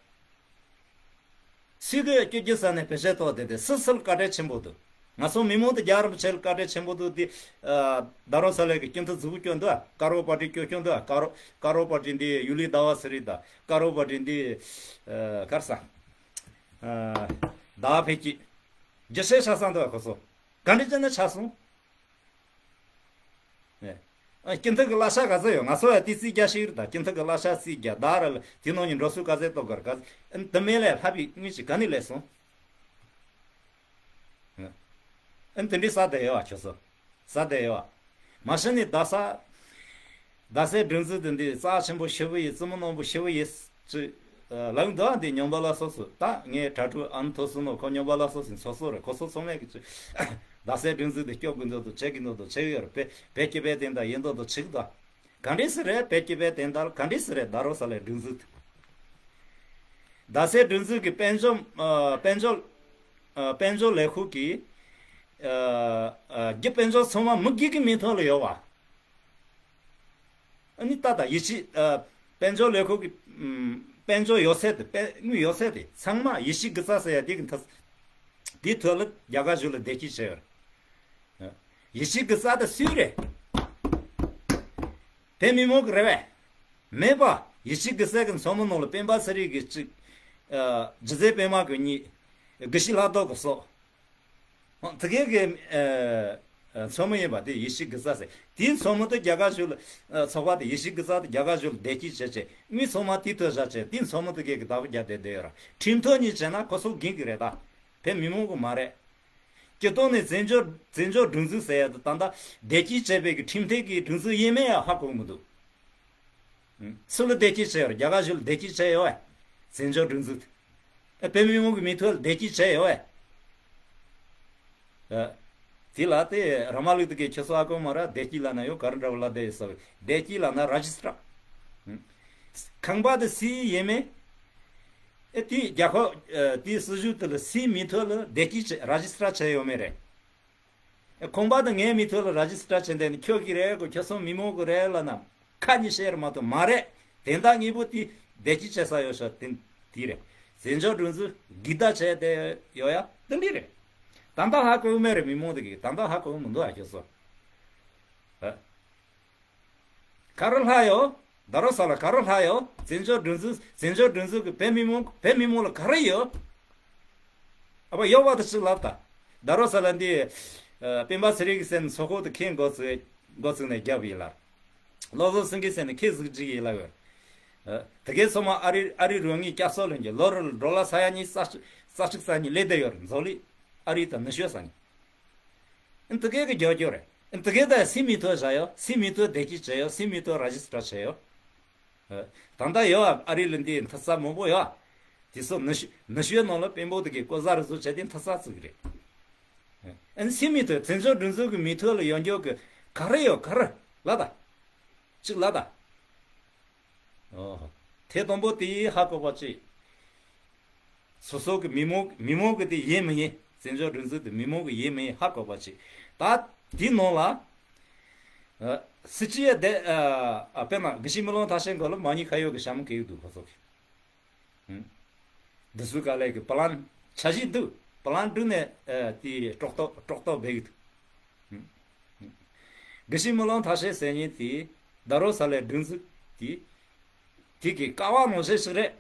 སུས་གི་སྐྱོ་སྐྱོ་ས་ནས་བེད་སྤྱད་ཐོག་དེ་དེ་སུ་སུ་ལ་བཀའ་དྲིན་ཆེན་པོ་འདུག་ང་ཚོ་མི་མང་དུ་རྒྱལ་རིན་པོ་ཆེ་ལ་བཀའ་དྲིན་ཆེན་པོ་འདུག་དེ། ཨ། རྡ་རམ་ས་ལའི་གི་སྐྱིད་མཐུན་རྫི་བོ་སྐྱོ་འདུག་ཀ་རོ་པ་ཏི་སྐྱོ་སྐྱོ་འདུག་ཀ་རོ་ཀ་རོ་པ་ཏི་འདི་ཡུ་ལི་ཟླ་བ་ཚེ་རིང་དང་ཀ་རོ་པ་ཏི་འདི། ཨ། གར་ས། ཨ། ཟླ་བ་ཕེབས་ཀྱི། རྒྱུ་ཆེ་ཆ་ས་འདུག་ཁོ་ཚོ། ག་འདྲ་ཅན་ན་ཆ་སོང་། ཨེ། ཨ། སྐྱིད་མཐུན་གྱི་གླ་ཆ་ག་ཚོད་ཡོད། ང་ཚོ་ཡ་ཏི་རྩིས་རྒྱ་ཤིག་རེད་ད། སྐྱིད་མཐུན་གྱི་གླ་ཆ་རྩིས་རྒྱ་བདག་ར་ལ་དེ་ནང་ཉིན་འགྲོ་སུ་ག་ཚོད་གཏོང་གར་ག་ཚོད། ཨ། དེ་མེད་ལས་ལྷ་པའི་དངུལ་ཅིག་ག་ནས་ལས་སོང་། ཨ། ཨ། དེ་འདྲའི་ས་དེ་ཡོད་བ་ཁྱོད་ཚོ། ས་དེ་ཡོད་བ། མ་གཞི་ནས་རྡ་ས། རྡ་སའི་སྒྲིག་འཛུགས་དེ་འདི་རྩ་ཆེན་པོ་ཞེ་པོ་ཡིན། བཙུན་མོ་རྣོན་པོ་ཞེ་པོ་ཡིན། ཅི། ལག་འདུག་འདི་ཉམས་པ་ལ་སོགས་སུ་ད་ངའི་གྲྭ་ཕྲུག་ཨ་ནི་ཐོ་སུ་ནོ་ཁོ་ཉམས་པ་ལ་སོགས་སུ་ཚོ་སོ་རེད། ཁོ་ཚོ་ཚང་མས་ཀྱི་ཅི། རྡ་སའི་སྒྲིག་འཛུགས་དེ་སྐྱོབ་དགོས་འདུག་དང་བྱེད་དགོས་འདུག་དང་བྱེད་ཀྱི་ཡོད་རེད། བོད་བོད་སྐྱིད་པའི་དོན་དག་ཡིན་མདོག་མདོག་བྱེད་ཀྱི་འདུག་ག་འདྲས་སུ་རེད། བོད་སྐྱིད་པའི་དོན་དག་ག་འདྲས་སུ་རེད། རྡ་རམ་ས་ལའི་སྒྲིག་འཛུགས་དེ། རྡ་སའི་སྒྲིག་འཛུགས་ཀྱི་དཔལ་འབྱོར། ཨ། དཔལ་འབྱོར། ཨ། དཔལ་འབྱོར་ལས་ཁུངས་ཀྱི། ཨ། ཨ། རྒྱུ་དཔལ་འབྱོར་ཚང་མ་མི་སྒེར་གྱི་མིང་ཐོག་ལ་ཡོད་བ། ཨ་ནི་ད་ལྟ་ཡིད་ཆེས། ཨ། དཔལ་འབྱོར་ལས་ཁུངས་ཀྱི། ཨམ། དཔལ་འབྱོར་ཡོད་ཚད་དེ། དཔལ་དངུལ་ཡོད་ཚད་དེ་ཚང་མ་ཡེ་ཤུ་གི་རྩ་ཟེར་ཡ་དེ་གི་མཐའ། དེའི་ཐོག་ལ་རྒྱ་གར་གཞུང་ལ་བདེ་སྐྱིད་བྱས་ཡོད་རེད། ཡེ་ཤུ་གི་རྩ་དེ་སུའི་རེད། དེ་མི་མང་གི་རེད་པས། མེད་པ། ཡེ་ཤེས་ཀྱི་སྲས་ཀྱི་མཚོ་མོ་ནང་ལ་སྤེན་པ་ཚེ་རིང་གི་གཅིག་རྗེ་བཙུན་པད་མ་གི་གཉིས། དགེ་བཤེས་ལྷག་རྡོར་གི་སོགས། དེ་གའི་གི་མཚོ་མོ་ཡིན་པ་དེ་ཡེ་ཤེས་ཀྱི་སྲས་ཟེར། དེའི་མཚོ་མོ་དེ་རྒྱ་གར་གཞུང་ལ་ཚོགས་པ་དེ་ཡེ་ཤེས་ཀྱི་སྲས་དེ་རྒྱ་གར་གཞུང་ལ་བདེ་སྐྱིད་བྱས་བྱས་དངུལ་ཚང་མ་དེའི་ཐོག་བཞག་བྱས་དེའི་མཚོ་མོ་དེ་གའི་གི་བདག་པོ་རྒྱག་བསྡད་བསྡད་ཡོད་ར། ཁྲིམས་ཐོག་ནས་བྱས་ན་ཁོ་ཚོ་འགན་གི་རེད་ད། དེ་མི་མང་གི་མ་རེད། སྤྱིར་བཏང་ནས་བཙན་བྱོལ་བཙན་བྱོལ་སྒྲིག་འཛུགས་ཟེར་ཡ་དེ་ད་ལྟ་བདེ་སྐྱིད་བྱས་པའི་གི་ཁྲིམས་མཐུན་གི་སྒྲིག་འཛུགས་ཡིན་མིན་ཡང་ཧ་གོ་གི་མི་འདུག། ཨང་། སུ་ལ་བདེ་སྐྱིད་བྱས་ཡོད་རེད། རྒྱ་གར་གཞུང་ལ་བདེ་སྐྱིད་བྱས་ཡོད་པས། བཙན་བྱོལ་སྒྲིག་འཛུགས་དེ། ཨ། བོད་མི་མང་གི་མིང་ཐོག་ལ་བདེ་སྐྱིད་བྱས་ཡོད་པས། ཨ། དེ་ལ་དེ་ར་མ་ལུག་དེ་གའི་ཁྱོད་ཚོ་ཨ་ཁུ་མ་ར་བདེ་སྐྱིད་ལབ་ན་ཡོད་ག་རེ་འདྲ་བོ་ལབ་བསྡད་ཡོད་ས་རེད། བདེ་སྐྱིད་ལབ་ན་ར་ཇི་སི་ཊར། ཨང་། ཁང་པ་དེ་སུའི་ཡིན་མིན། ཨེ། དེའི་རྒྱལ་ཁབ། ཨ། དེའི་སྲིད་གཞུང་དེ་ལ་སུའི་མིང་ཐོག་ལ་བདེ་སྐྱིད་བྱས་ར་ཇི་སི་ཊར་བྱས་ཡོད་མེད་རེད། ཨེ། ཁང་པ་དེ་ངའི་མིང་ཐོག་ལ་ར་ཇི་སི་ཊར་བྱས་བསྡད་ནས་ཁྱོད་ཀྱི་རེད་གོ། ཁྱོད་ཚོ་མི་མང་གི་རེད་ལབ་ན་ཁ་ཉིན་བཤད་རེད་མ་གཏོགས་མ་རེད། དེ་འདྲ་དངོས་པོ་དེ་བདེ་སྐྱིད་བྱས་ས་ཡོད་ཤག་དེ་དེ་རེད། བཙན་བྱོལ་སྒྲིག་འཛུགས་སྒེར་བདག་བྱས་བསྡད་ཡོད་ཡ་དེ་འདྲ་རེད། ད་ལྟ་ཧ་གོ་མེད་རེད། མི་མང་དེ་གིས་ད་ལྟ་ཧ་གོ་མི་འདུག་ཨ། ཁྱོད་ཚོ། ཨ། ག་རེ་ལྷག་ཡོད། ད་རུང་ས་ལ་ག་རེ་ལྷག་ཡོད། བཙན་བྱོལ་སྒྲིག་འཛུགས་བཙན་བྱོལ་སྒྲིག་འཛུགས་ཀྱི་བོད་མི་མང་བོད་མི་མང་ལ་ག་རེ་ཡོད། ཨ་ཕ་ཡོད་པ་དེ་ཅིག་ལབ་ད། ད་རུང་ས་ལ་འདི། ཨ། སྤེན་པ་ཚེ་རིང་གི་སེམས་ཚོགས་ཁག་དེ་ཁེངས་འགོ་ཚུགས་འགོ་ཚུགས་ནས་རྒྱབ་ཡིན་ལ། བློ་བཟང་སེང་གེ་སེམས་ནས་ཁེངས་ཟིག་ཅིག་ཡིན་ལ་ཡོད། ཨ། དེ་གའི་ཚང་མ་ཨ་རི་ཨ་རི་རོགས་དངུལ་བསྐྱར་གསོ་ལེན་གྱི་ལོ་རེ་ལ་ཌོ་ལར་ས་ཡ་གཉིས་རྩ་གཅིག་རྩ་གཅིག་རྩ་གཉིས་སླེབས་བསྡད་ཡོད་རེད། འཛམ་གླིང་ཨ་རི་དང་ནུབ་ཕྱོགས་ས་གཉིས། ཨ། དེ་གའི་གི་རྒྱག་རྒྱུ་རེད། ཨ། དེ་གའི་ད་སུའི་མིང་ཐོག་བཞག་ཡོད། སུའི་མིང་ཐོག་བདེ་སྐྱིད་བྱས་ཡོད། སུའི་མིང་ཐོག་ར་ཇི་སི་ཊར་བྱས་ཡོད། ཨ། ད་ལྟ་ཡོད་ཨ་རི་ལ་འདི་འཐུས་ཚབ་མང་པོ་ཡོད། དེ་ཚོ་ནུབ་ཕྱོགས་ནུབ་ཕྱོགས་ནང་ལ་དཔོན་པོ་དེ་གའི་ལྐོག་ཟ་རུ་ཚོ་བྱས་ཏེ་འཐུས་ཚབ་བཙུགས་གི་རེད། ཨ། སུའི་མིང་ཐོག་བཙན་བྱོལ་སྒྲིག་འཛུགས་ཀྱི་མིང་ཐོག་ལ་ཡོང་རྒྱུ་གི་ག་རེ་ཡོད། ག་རེ་ལབ་ད། ཅིག་ལབ་ད། ཨོ། ཐེངས་དང་པོ་དེ་ཧ་གོ་བ་ཅིག། སོ་སོ་གི་མི་མང་མི་མང་གི་དེ་ཡིན་མི་ཡིན། བཙན་བྱོལ་སྒྲིག་འཛུགས་དེ་མི་མང་གི་ཡིན་མི་ཡིན་ཧ་གོ་བ་ཅིག། ད་དེའི་ནང་ལ། ཨ། སྲིད་སྤྱི་ཡ་དེ། ཨ། དཔེར་ན་དགེ་བཤེས་སྨོན་ལམ་ཐར་སེང་གོ་ལ་མ་ཉེས་ཁ་གཡོག་གི་ཞྭ་མོ་གི་ཡོད་འདུག་ཁོ་ཚོ་གི། ཨང་། འདི་ཚོའི་ག་ལས་ཀྱི་པི་ལན་འཆར་གཞི་འདུག་པི་ལན་བསྒྲིགས་ནས། ཨ། དེ་དཀྲོག་ཐོག་དཀྲོག་ཐོག་འབད་ཀྱི་འདུག། ཨང་། དགེ་བཤེས་སྨོན་ལམ་ཐར་སེང་ཟེར་མཁན་དེ་ད་རུང་ས་ལའི་སྒྲིག་འཛུགས་དེ་དེ་གི་ཀ་བ་ནང་བཞིན་ཞིག་རེད།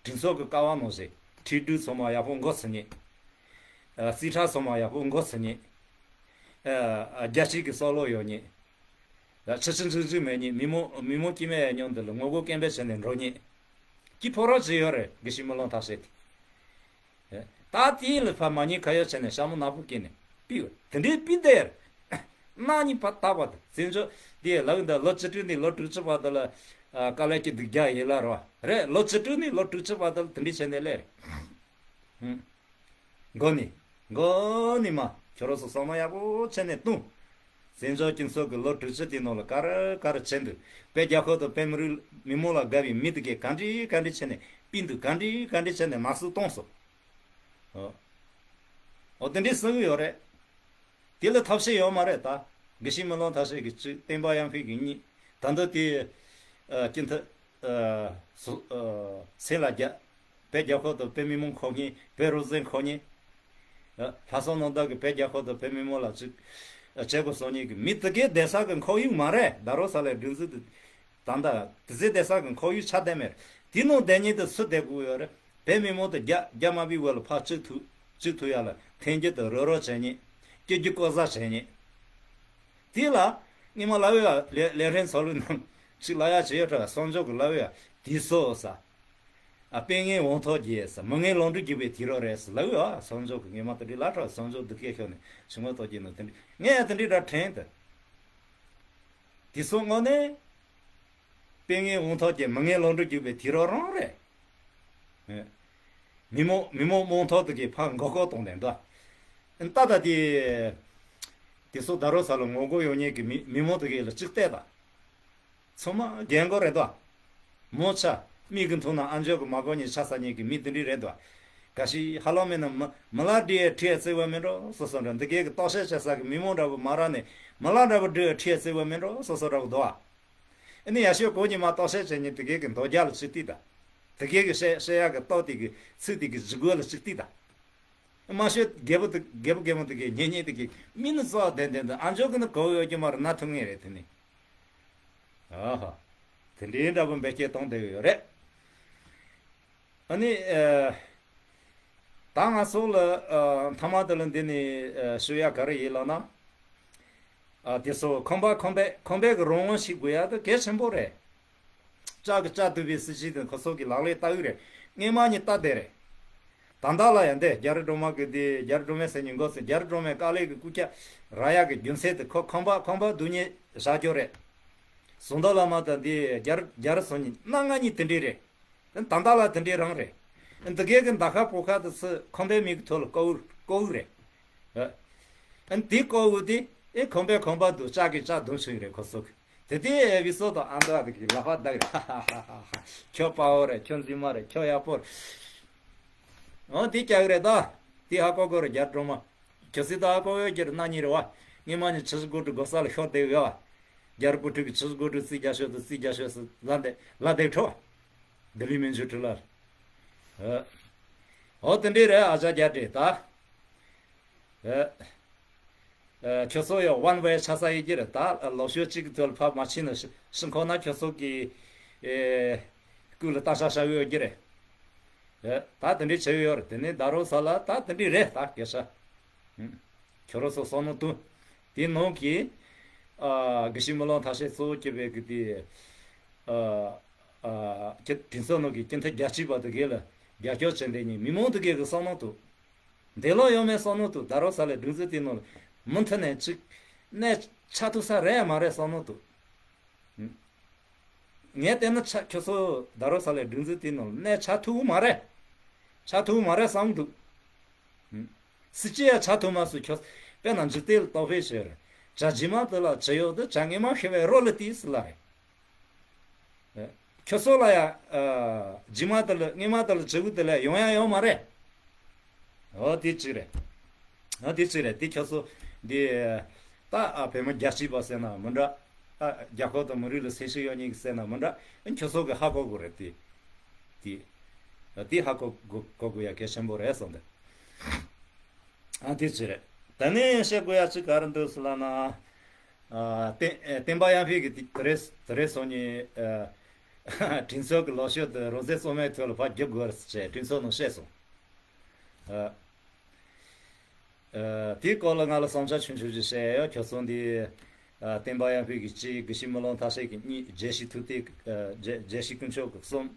གྲོས་ཚོགས་ཀྱི་ཀ་བ་ནང་བཞིན་ཁྲིམས་སྒྲིག་ཚང་མ་ཡག་པོ་འགོ་ཚུགས་མཁན། ཨ། རྩིས་ཁྲ་ཚང་མ་ཡག་པོ་འགོ་ཚུགས་མཁན། ཨ། རྒྱལ་སྤྱི་གི་བསམ་བློ་ཡོད་མཁན། ཡ། ཆི་ཆི་འཇིག་འཇིག་མེད་ཉེ་མི་མོ་མི་མོ་སྐྱེ་མེད་ཡ་མཉམ་དུ་ལ་ངོ་རྒོལ་སྐད་འབོད་བྱས་ནས་འགྲོ་ཉེ། སྐྱིད་ཕོ་རོག་ཅིག་ཡོད་རེད། དགེ་བཤེས་སྨོན་ལམ་ཐར་སེང་དེ། ད་དེ་ལ་ཕ་མ་ཉེ་ཁ་ཡོད་བྱས་ནས་ཞྭ་མོ་ནག་པོ་སྐྱེས་ནས་ཕུད་པ་དེ་འདྲའི་ཕུད་བསྡད་ཡོད་རེད། གནའ་ནས་ཕར་བལྟས་པ་དང་བཙན་བྱོལ་དེ་ལབ་འདི་ལོ་བཅུ་དྲུག་ནས་ལོ་དྲུག་ཅུ་བར་དུ་ལ་དཀའ་ལས་ཀྱི་སྡུག་རྒྱག་ཡིན་ལ་རོ་རེད། ལོ་བཅུ་དྲུག་ནས་ལོ་དྲུག་ཅུ་བར་དུ་ལ་དེ་འདྲའི་བྱས་ནས་སླེབས་རེད། ཧུམ། མགོ་ནས། མགོ་ནས་མ། ཁྱོད་རང་ཚོ་བསམ་བློ་ཡག་པོ་བྱས་ནས་གཏོང་། བཙན་བྱོལ་སྤྱི་ཚོགས་ཀྱི་ལོ་དྲུག་ཅུ་དེའི་ནང་ལ་ག་རེ་ག་རེ་བྱས་འདུག་བོད་རྒྱལ་ཁབ་དང་བོད་མི་རིགས་མི་མང་ལ་དགའ་བའི་མི་དེ་གས་ག་འདྲ་ག་འདྲ་བྱས་ནས་ཕུད་འདུག་ག་འདྲ་ག་འདྲ་བྱས་ནས་ནག་བསུབ་བཏང་སོང་། ཨོ། ཨོ་དེ་འདྲ་གསུང་གི་ཡོད་རེད། དེ་ལ་ཐབས་ཤེས་ཡོད་མ་རེད་ད། དགེ་བཤེས་སྨོན་ལམ་ཐར་སེང་གི་གཅིག་བསྟན་པ་ཡར་འཕེལ་གི་གཉིས། ད་འདི་དེ། ཨ། སྤྱི་འཐུས། ཨ། སུ། ཨ། སེམས་ལ་རྒྱ། བོད་རྒྱལ་ཁབ་དང་བོད་མི་མང་འཁོར་མཁན། བོད་རང་བཙན་འཁོར་མཁན། ཨ། ལྷག་བསམ་རྣམ་དག་གི་བོད་རྒྱལ་ཁབ་དང་བོད་མི་མང་ལ་གཅིག་ཨ། བྱེད་དགོས་བསམ་མཁན་གི་མི་དེ་གས་བསྡད་ས་གི་ཁོར་ཡུག་མ་རེད། ད་རུང་ས་ལའི་སྒྲིག་འཛུགས་དེ། ད་ལྟ་དེ་ཚོ་བསྡད་ས་གི་ཁོར་ཡུག་ཆགས་བསྡད་མེད། དེ་ནང་བསྡད་མཁན་དེ་སུ་བསྡད་དགོས་ཡོད་རེད། བོད་མི་མང་དེ་རྒྱ་རྒྱ་དམར་པོའི་འོག་ལ་ཕར་བཅུག་ཐུབ་བཅུག་ཐུབ་ཡ་ལ་འཐེན་རྒྱུ་དང་རོགས་རོགས་བྱེད་མཁན། སྐྱོབ་རྒྱུ་ལྐོག་ཟ་བྱེད་མཁན། དེ་ལ་སྔོན་མ་ལབ་ཡ་ལེ་ལེ་ཧྲན་ཚོ་ལུ་ནང་ཞིག་ལབ་ཡ་བྱེད་ཡོད་ཁྲ་བསམ་འཇོག་གི་ལབ་ཡ་དེ་སོ་ས། ཨ། དཔེ་ངན་དབང་ཐོག་རྒྱས་ས་མི་ངན་ལོག་འགྲོ་རྒྱུག་པའི་དུས་རབས་རེད་ཟེར་ལབ་ཡ་བསམ་འཇོག་གི་སྔོན་མ་དེ་འདྲའི་ལབ་ཁྲ་བསམ་འཇོག་སྡུག་སྐད་ཤོར་ནས་ཞུ་ངོ་ཐོག་རྒྱས་ནོ་དེ་འདྲ་ངས་ཡ་དེ་འདྲའི་འདྲ་དྲན་ཏེ། དེ་སོ་དངོས་གནས། དཔེ་ངན་དབང་ཐོག་རྒྱས་མི་ངན་ལོག་འགྲོ་རྒྱུག་པའི་དུས་རབས་རང་རེད། མི་མང་མི་མང་མང་ཐོག་དེ་གས་ཕར་མགོ་སྐོར་གཏོང་ནས་འདུག་ད་ལྟ་དེ། དེ་ཚོ་ད་རུང་ས་ལ་ངོ་རྒོལ་ཡོང་མཁན་གྱི་མི་མི་མང་དེ་གས་ལ་གཅིག་བལྟས་དང་། ཚང་མ་རྒན་རྒོན་རེད་དོ། མོ་ཆ། མིག་གི་མཐོང་ན་ཨ་མཆོག་གི་མ་གོ་ཉིན་ཆ་ས་ཉིན་གྱི་མི་དེ་འདྲ་རེད་དོ། ག་ཞིག་ཧ་ལམ་མེད་ན་མི་མི་ལ་འདྲི་ཡའི་ཁྲི་ཡ་བརྩི་བ་མིན་འགྲོ་སོ་སོ་འདྲ་འདི་གས་ཀྱི་རྟོག་ཞིབ་བྱེད་ས་གི་མི་མང་འདྲ་བོ་མ་རག་ནས་མི་ལ་འདྲ་བོ་འདྲི་ཡའི་ཁྲི་ཡ་བརྩི་བ་མིན་འགྲོ་སོ་སོ་འདྲ་བོ་དོ། ཨ་ནི་ཡ་ཤོད་གོ་ཉི་མ་རྟོག་ཞིབ་བྱེད་ཉིན་དེ་གས་ཀྱི་མདོ་རྒྱ་ལ་ཆུ་ཏི་དང་། དེ་གས་ཀྱི་བཤད་བཤད་ཡག་གི་རྟོག་དེ་གི་ཚིག་དེ་གི་ལྗིད་གོ་ལ་ཆུ་ཏི་དང་། མ་ཤོད་རྒད་པོ་དེ་རྒད་པོ་རྒད་མོ་དེ་གས་ཉེ་ཉེ་དེ་གས་མི་ནི་རྩ་བ་བདེན་བདེན་དུ་ཨ་མཆོག་གི་ནི་གོ་ཡོད་ཀྱི་མ་རེད་ན་ཐུག་ངེས་རེད་དེ་ནི། ཨ་ཧ། དེ་འདྲའི་འདྲ་པོ་འབད་བསྐྱལ་གཏོང་བསྡད་ཡོད་རེད། ཨ་ནི་ཨ། ད་ང་ཚོ་ལ་ཨ། མཐའ་མ་དེ་ལ་འདི་ནས་ཨ། ཞུ་ཡ་ག་རེ་ཡིན་ལབ་ན། ཨ། དེ་ཚོ་ཁང་པ་ཁང་པའི་ཁང་པའི་གི་རང་དབང་ཞིག་དགོས་ཡ་དེ་གལ་ཆེན་པོ་རེད། ལྕགས་ཀྱི་ལྕགས་བཏུབ་པའི་སྲིད་བྱུས་དེ་ཁོ་ཚོ་གི་ལག་ལེན་བསྟར་གི་རེད། སྔས་མ་ནས་བསྟར་བསྡད་རེད། ད་ལྟ་ལ་ཡང་འདི་རྒྱ་རི་སྒྲོལ་མ་གི་འདི་རྒྱ་རི་སྒྲོལ་མའི་སེམས་ཉིད་འགོག་ཟེར། རྒྱ་རི་སྒྲོལ་མའི་དཀའ་ལས་ཀྱི་རྐུབ་བཀྱག་རག་ཡག་གི་རྒྱུ་མཚན་དེ་ཁོ་ཁང་པ་ཁང་པ་སྡུག་བསྔལ་བཞག་རྒྱུ་རེད། ཟུང་དུ་བླ་མ་དང་འདི་རྒྱ་རི་རྒྱ་རི་སོང་ཉིན་སྣ་ལྔ་གཉིས་དེ་འདྲས་རེད། ད་ལྟ་ལ་དེ་འདྲས་རང་རེད། འདི་གའི་གི་མདའ་ཁ་པོ་ཁ་དེ་ཚོ་ཁང་པའི་མིག་གི་ཐོག་ལ་བཀོག་བཀོག་རེད། ཨ་ནི་དེ་བཀོག་དེ་ཨེ་ཁང་པའི་ཁང་པ་དུ་ལྕགས་ཀྱི་ལྕགས་བརྡུང་ཆོག་གི་རེད་ཁོ་ཚོ་གི། དེ་དེ་ཨེ་བི་སོ་དང་ཨ་མདའ་དེ་གི་ལག་པ་བརྡབ་རེད། ཁྱོད་དཔའ་བོ་རེད། ཁྱོད་འཛིན་མ་རེད། ཁྱོད་ཡག་པོ་རེད། འོ་དེ་རྒྱག་གི་རེད་ད། དེ་ཧ་གོ་གོ་རེད་རྒྱ་སྒྲོལ་མ། ཁྱོད་སྲིད་ད་ཧ་གོ་ཡོད་རྒྱུ་རེད། སྣ་གཉིས་རེད་བ། སྔས་མ་ནས་ཆུ་བཞི་སྒོ་དྲུག་སྒོ་ས་ལ་ཤོར་བསྡད་ཡོད་བ། རྒྱ་རི་བུ་ཕྲུག་གི་ཆུ་བཞི་སྒོ་དྲུག་རྩིས་རྒྱག་ཤོག་ཏུ་རྩིས་རྒྱག་ཤོག་སུ་ལ་འདེགས་ལ་འདེགས་ཁྲོ་བ། ལྡི་ལི་མན་ཇུ་ཀྲི་ལར། ཨོ་དེ་འདྲས་རེད། ཨ་ཅག་རྒྱ་འདྲེ་ད། ཨ། ཁྱོད་ཚོ་ཡང་ཝན་ཝེ་ཆགས་ས་ཡོད་ཀྱི་རེད་ད། ལོ་ཤོད་གཅིག་གི་དོན་ལ་ཕར་མ་ཕྱིན་ན་ཤི་ཤི་འཁོར་ན་ཁྱོད་ཚོ་གི་ཨེ་སྐུ་ལ་ལྟ་ཤ་ཤ་ཡོད་ཀྱི་རེད། ཨེ་ད་དེ་འདྲས་བྱས་ཡོད་རེད། དེ་ནས་ད་རོ་ས་ལ་ད་དེ་འདྲས་རེད་ད་སྐད་ཆ། ཁྱོད་རོ་སོ་སོ་ནོ་ཏུ། དེ་ནང་གི་ཨ་དགེ་བཤེས་སྨོན་ལམ་མཐར་ཕྱིན་གཙོ་བོ་གྱུར་པའི་གི་དེ་ཨ་ཨ་ཀྱི་དེང་སང་ནང་གི་སྐྱེ་མཐའ་རྒྱ་སྐྱེད་པ་དེ་གས་ལ་རྒྱབ་སྐྱོར་བྱས་འདི་ཉིད་མི་མང་དེ་གས་གི་བསམ་ནོ་ཏུ། འདས་ལོག་ཡོད་མེད་བསམ་ནོ་ཏུ། ད་རོ་ས་ལའི་སྒྲིག་འཛུགས་དེ་ནང་ལ་མུ་མཐུད་ནས་ཅིག་གནས་ཆགས་ཐུབ་ས་རེད་ཡ་མ་རེད་བསམ་ནོ་ཏུ། ངས་བལྟས་ན་ཆ་ཁྱོད་ཚོ་ད་རོ་ས་ལའི་སྒྲིག་འཛུགས་དེ་ནང་ལ་གནས་ཆགས་ཐུབ་མ་རེད། ཆགས་ཐུབ་མ་རེད་བསམ་འདུག། སྲིད་སྤྱི་ཡ་ཆགས་ཐུབ་མ་སུ་ཁྱོད་དཔེར་ན་འཇིག་རྟེན་ལ་རྟོག་པའི་ཕྱིར་བྱ་རྗེས་མ་དེ་ལ་བྱི་ཡོག་དེ་བྱ་ངེས་མ་ཤི་བའི་རོ་ལ་དེའི་སྲིད་ལ་རེད། ཁྱོད་ཚོ་ལ་ཡ། རྗེས་མ་དེ་ལ་སྔས་མ་དེ་ལ་བྱེད་དགོས་དེ་ལ་ཡོང་ཡ་ཡོད་མ་རེད། འོ་དེ་གཅིག་རེད། འོ་དེ་གཅིག་རེད། དེ་ཁྱོད་ཚོ་འདི་ད་ཨ་བོད་མི་རྒྱ་སྐྱེད་པ་ཟེར་ན་མི་འདྲ། ཨ་རྒྱ་ཁོག་དང་མི་རིགས་ལ་སེམས་ཤུགས་ཡོད་མཁན་གྱི་ཟེར་ན་མི་འདྲ། ཁྱོད་ཚོ་གི་ཧ་གོ་དགོས་རེད་དེ། དེ་དེ་ཧ་གོ་གོ་དགོས་ཡ་གལ་ཆེན་པོ་རེད་བསམ་འདུག། ཨ་དེ་གཅིག་རེད། ད་ནི་བཤད་དགོས་ཡ་གཅིག་ག་རེ་འདུག་ཟེར་ལབ་ན། ཨ་བསྟན་ཨ་བསྟན་པ་ཡར་འཕེལ་གྱི་དེ་དེ་རེས་དེ་རེས་སོང་ནས་ཨ་དྲིན་ཚོར་གྱི་ལོ་ཤོད་དེ་རོལ་རྩེད་གཙང་མའི་ཐོག་ལ་ཕར་རྒྱུག་དགོས་རེད་ཟེར་དྲིན་ཚོར་ནང་བཤད་སོང་། ཨ་ཨ་དེའི་སྐོར་ལ་ང་ལ་བསམ་འཆར་ཆུང་ཆུང་ཞིག་བཤད་ཡོད། ཁྱོད་ཚོ་འདི་ཨ་བསྟན་པ་ཡར་འཕེལ་གྱི་གཅིག་དགེ་བཤེས་སྨོན་ལམ་མཐར་ཕྱིན་གྱི་གཉིས་རྒྱལ་སྲས་ཐུབ་བསྟན་ཨ་རྒྱལ་རྒྱལ་སྲས་དཀོན་མཆོག་གི་གསུམ།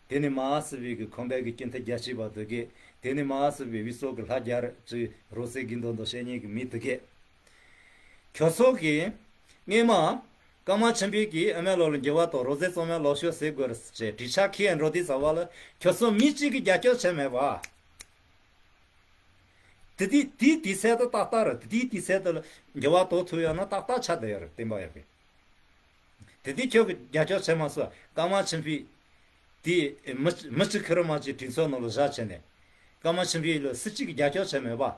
དེ་ནས་མ་སྲིད་པའི་གི་ཁང་པའི་གི་སྐྱེ་མཐའ་རྒྱ་སྐྱེད་པ་དེ་གས། དེ་ནས་མ་སྲིད་པའི་བི་སོག་གི་ལྷ་རྒྱལ་ཅིག་རོལ་རྩེད་དགེ་འདུན་དང་བཤད་མཁན་གྱི་མི་དེ་གས། ཁྱོད་ཚོ་གིས་སྔས་མ་ཀརྨ་ཆོས་འཕེལ་གྱིས་ཨ་མའི་ལོ་ལ་འགྱུར་བ་དང་རོལ་རྩེད་གཙང་མའི་ལོ་ཤོད་ཟེར་དགོས་རེད་ཟེར་བྱས་དྲིལ་ཆ་ཁྱེར་འགྲོ་དུས་ཙམ་པ་ལ་ཁྱོད་ཚོ་མི་གཅིག་གིས་རྒྱབ་སྐྱོར་བྱས་མེད་པ། དེ་དུས་དེའི་དུས་ཚོད་དུ་ཏག་ཏག་རེད། དེ་དུས་དུས་ཚོད་དུ་ལ་འགྱུར་བ་གཏོང་ཐུབ་ཡོད་ན་ཏག་ཏག་ཆགས་བསྡད་ཡོད་རེད། བསྟན་པ་ཡར་འཕེལ། དེ་དུས་ཁྱོད་ཀྱིས་རྒྱབ་སྐྱོར་བྱས་མ་སོང་། ཀརྨ་ཆོས་འཕེལ་དེ་མི་མི་གཅིག་ཁེར་མ་གཅིག་དྲིན་ཚོར་ནང་ལ་བཞག་བྱས་ནས་ཀརྨ་ཆོས་འཕེལ་ལ་སུ་གཅིག་གིས་རྒྱབ་སྐྱོར་བྱས་མེད་པ།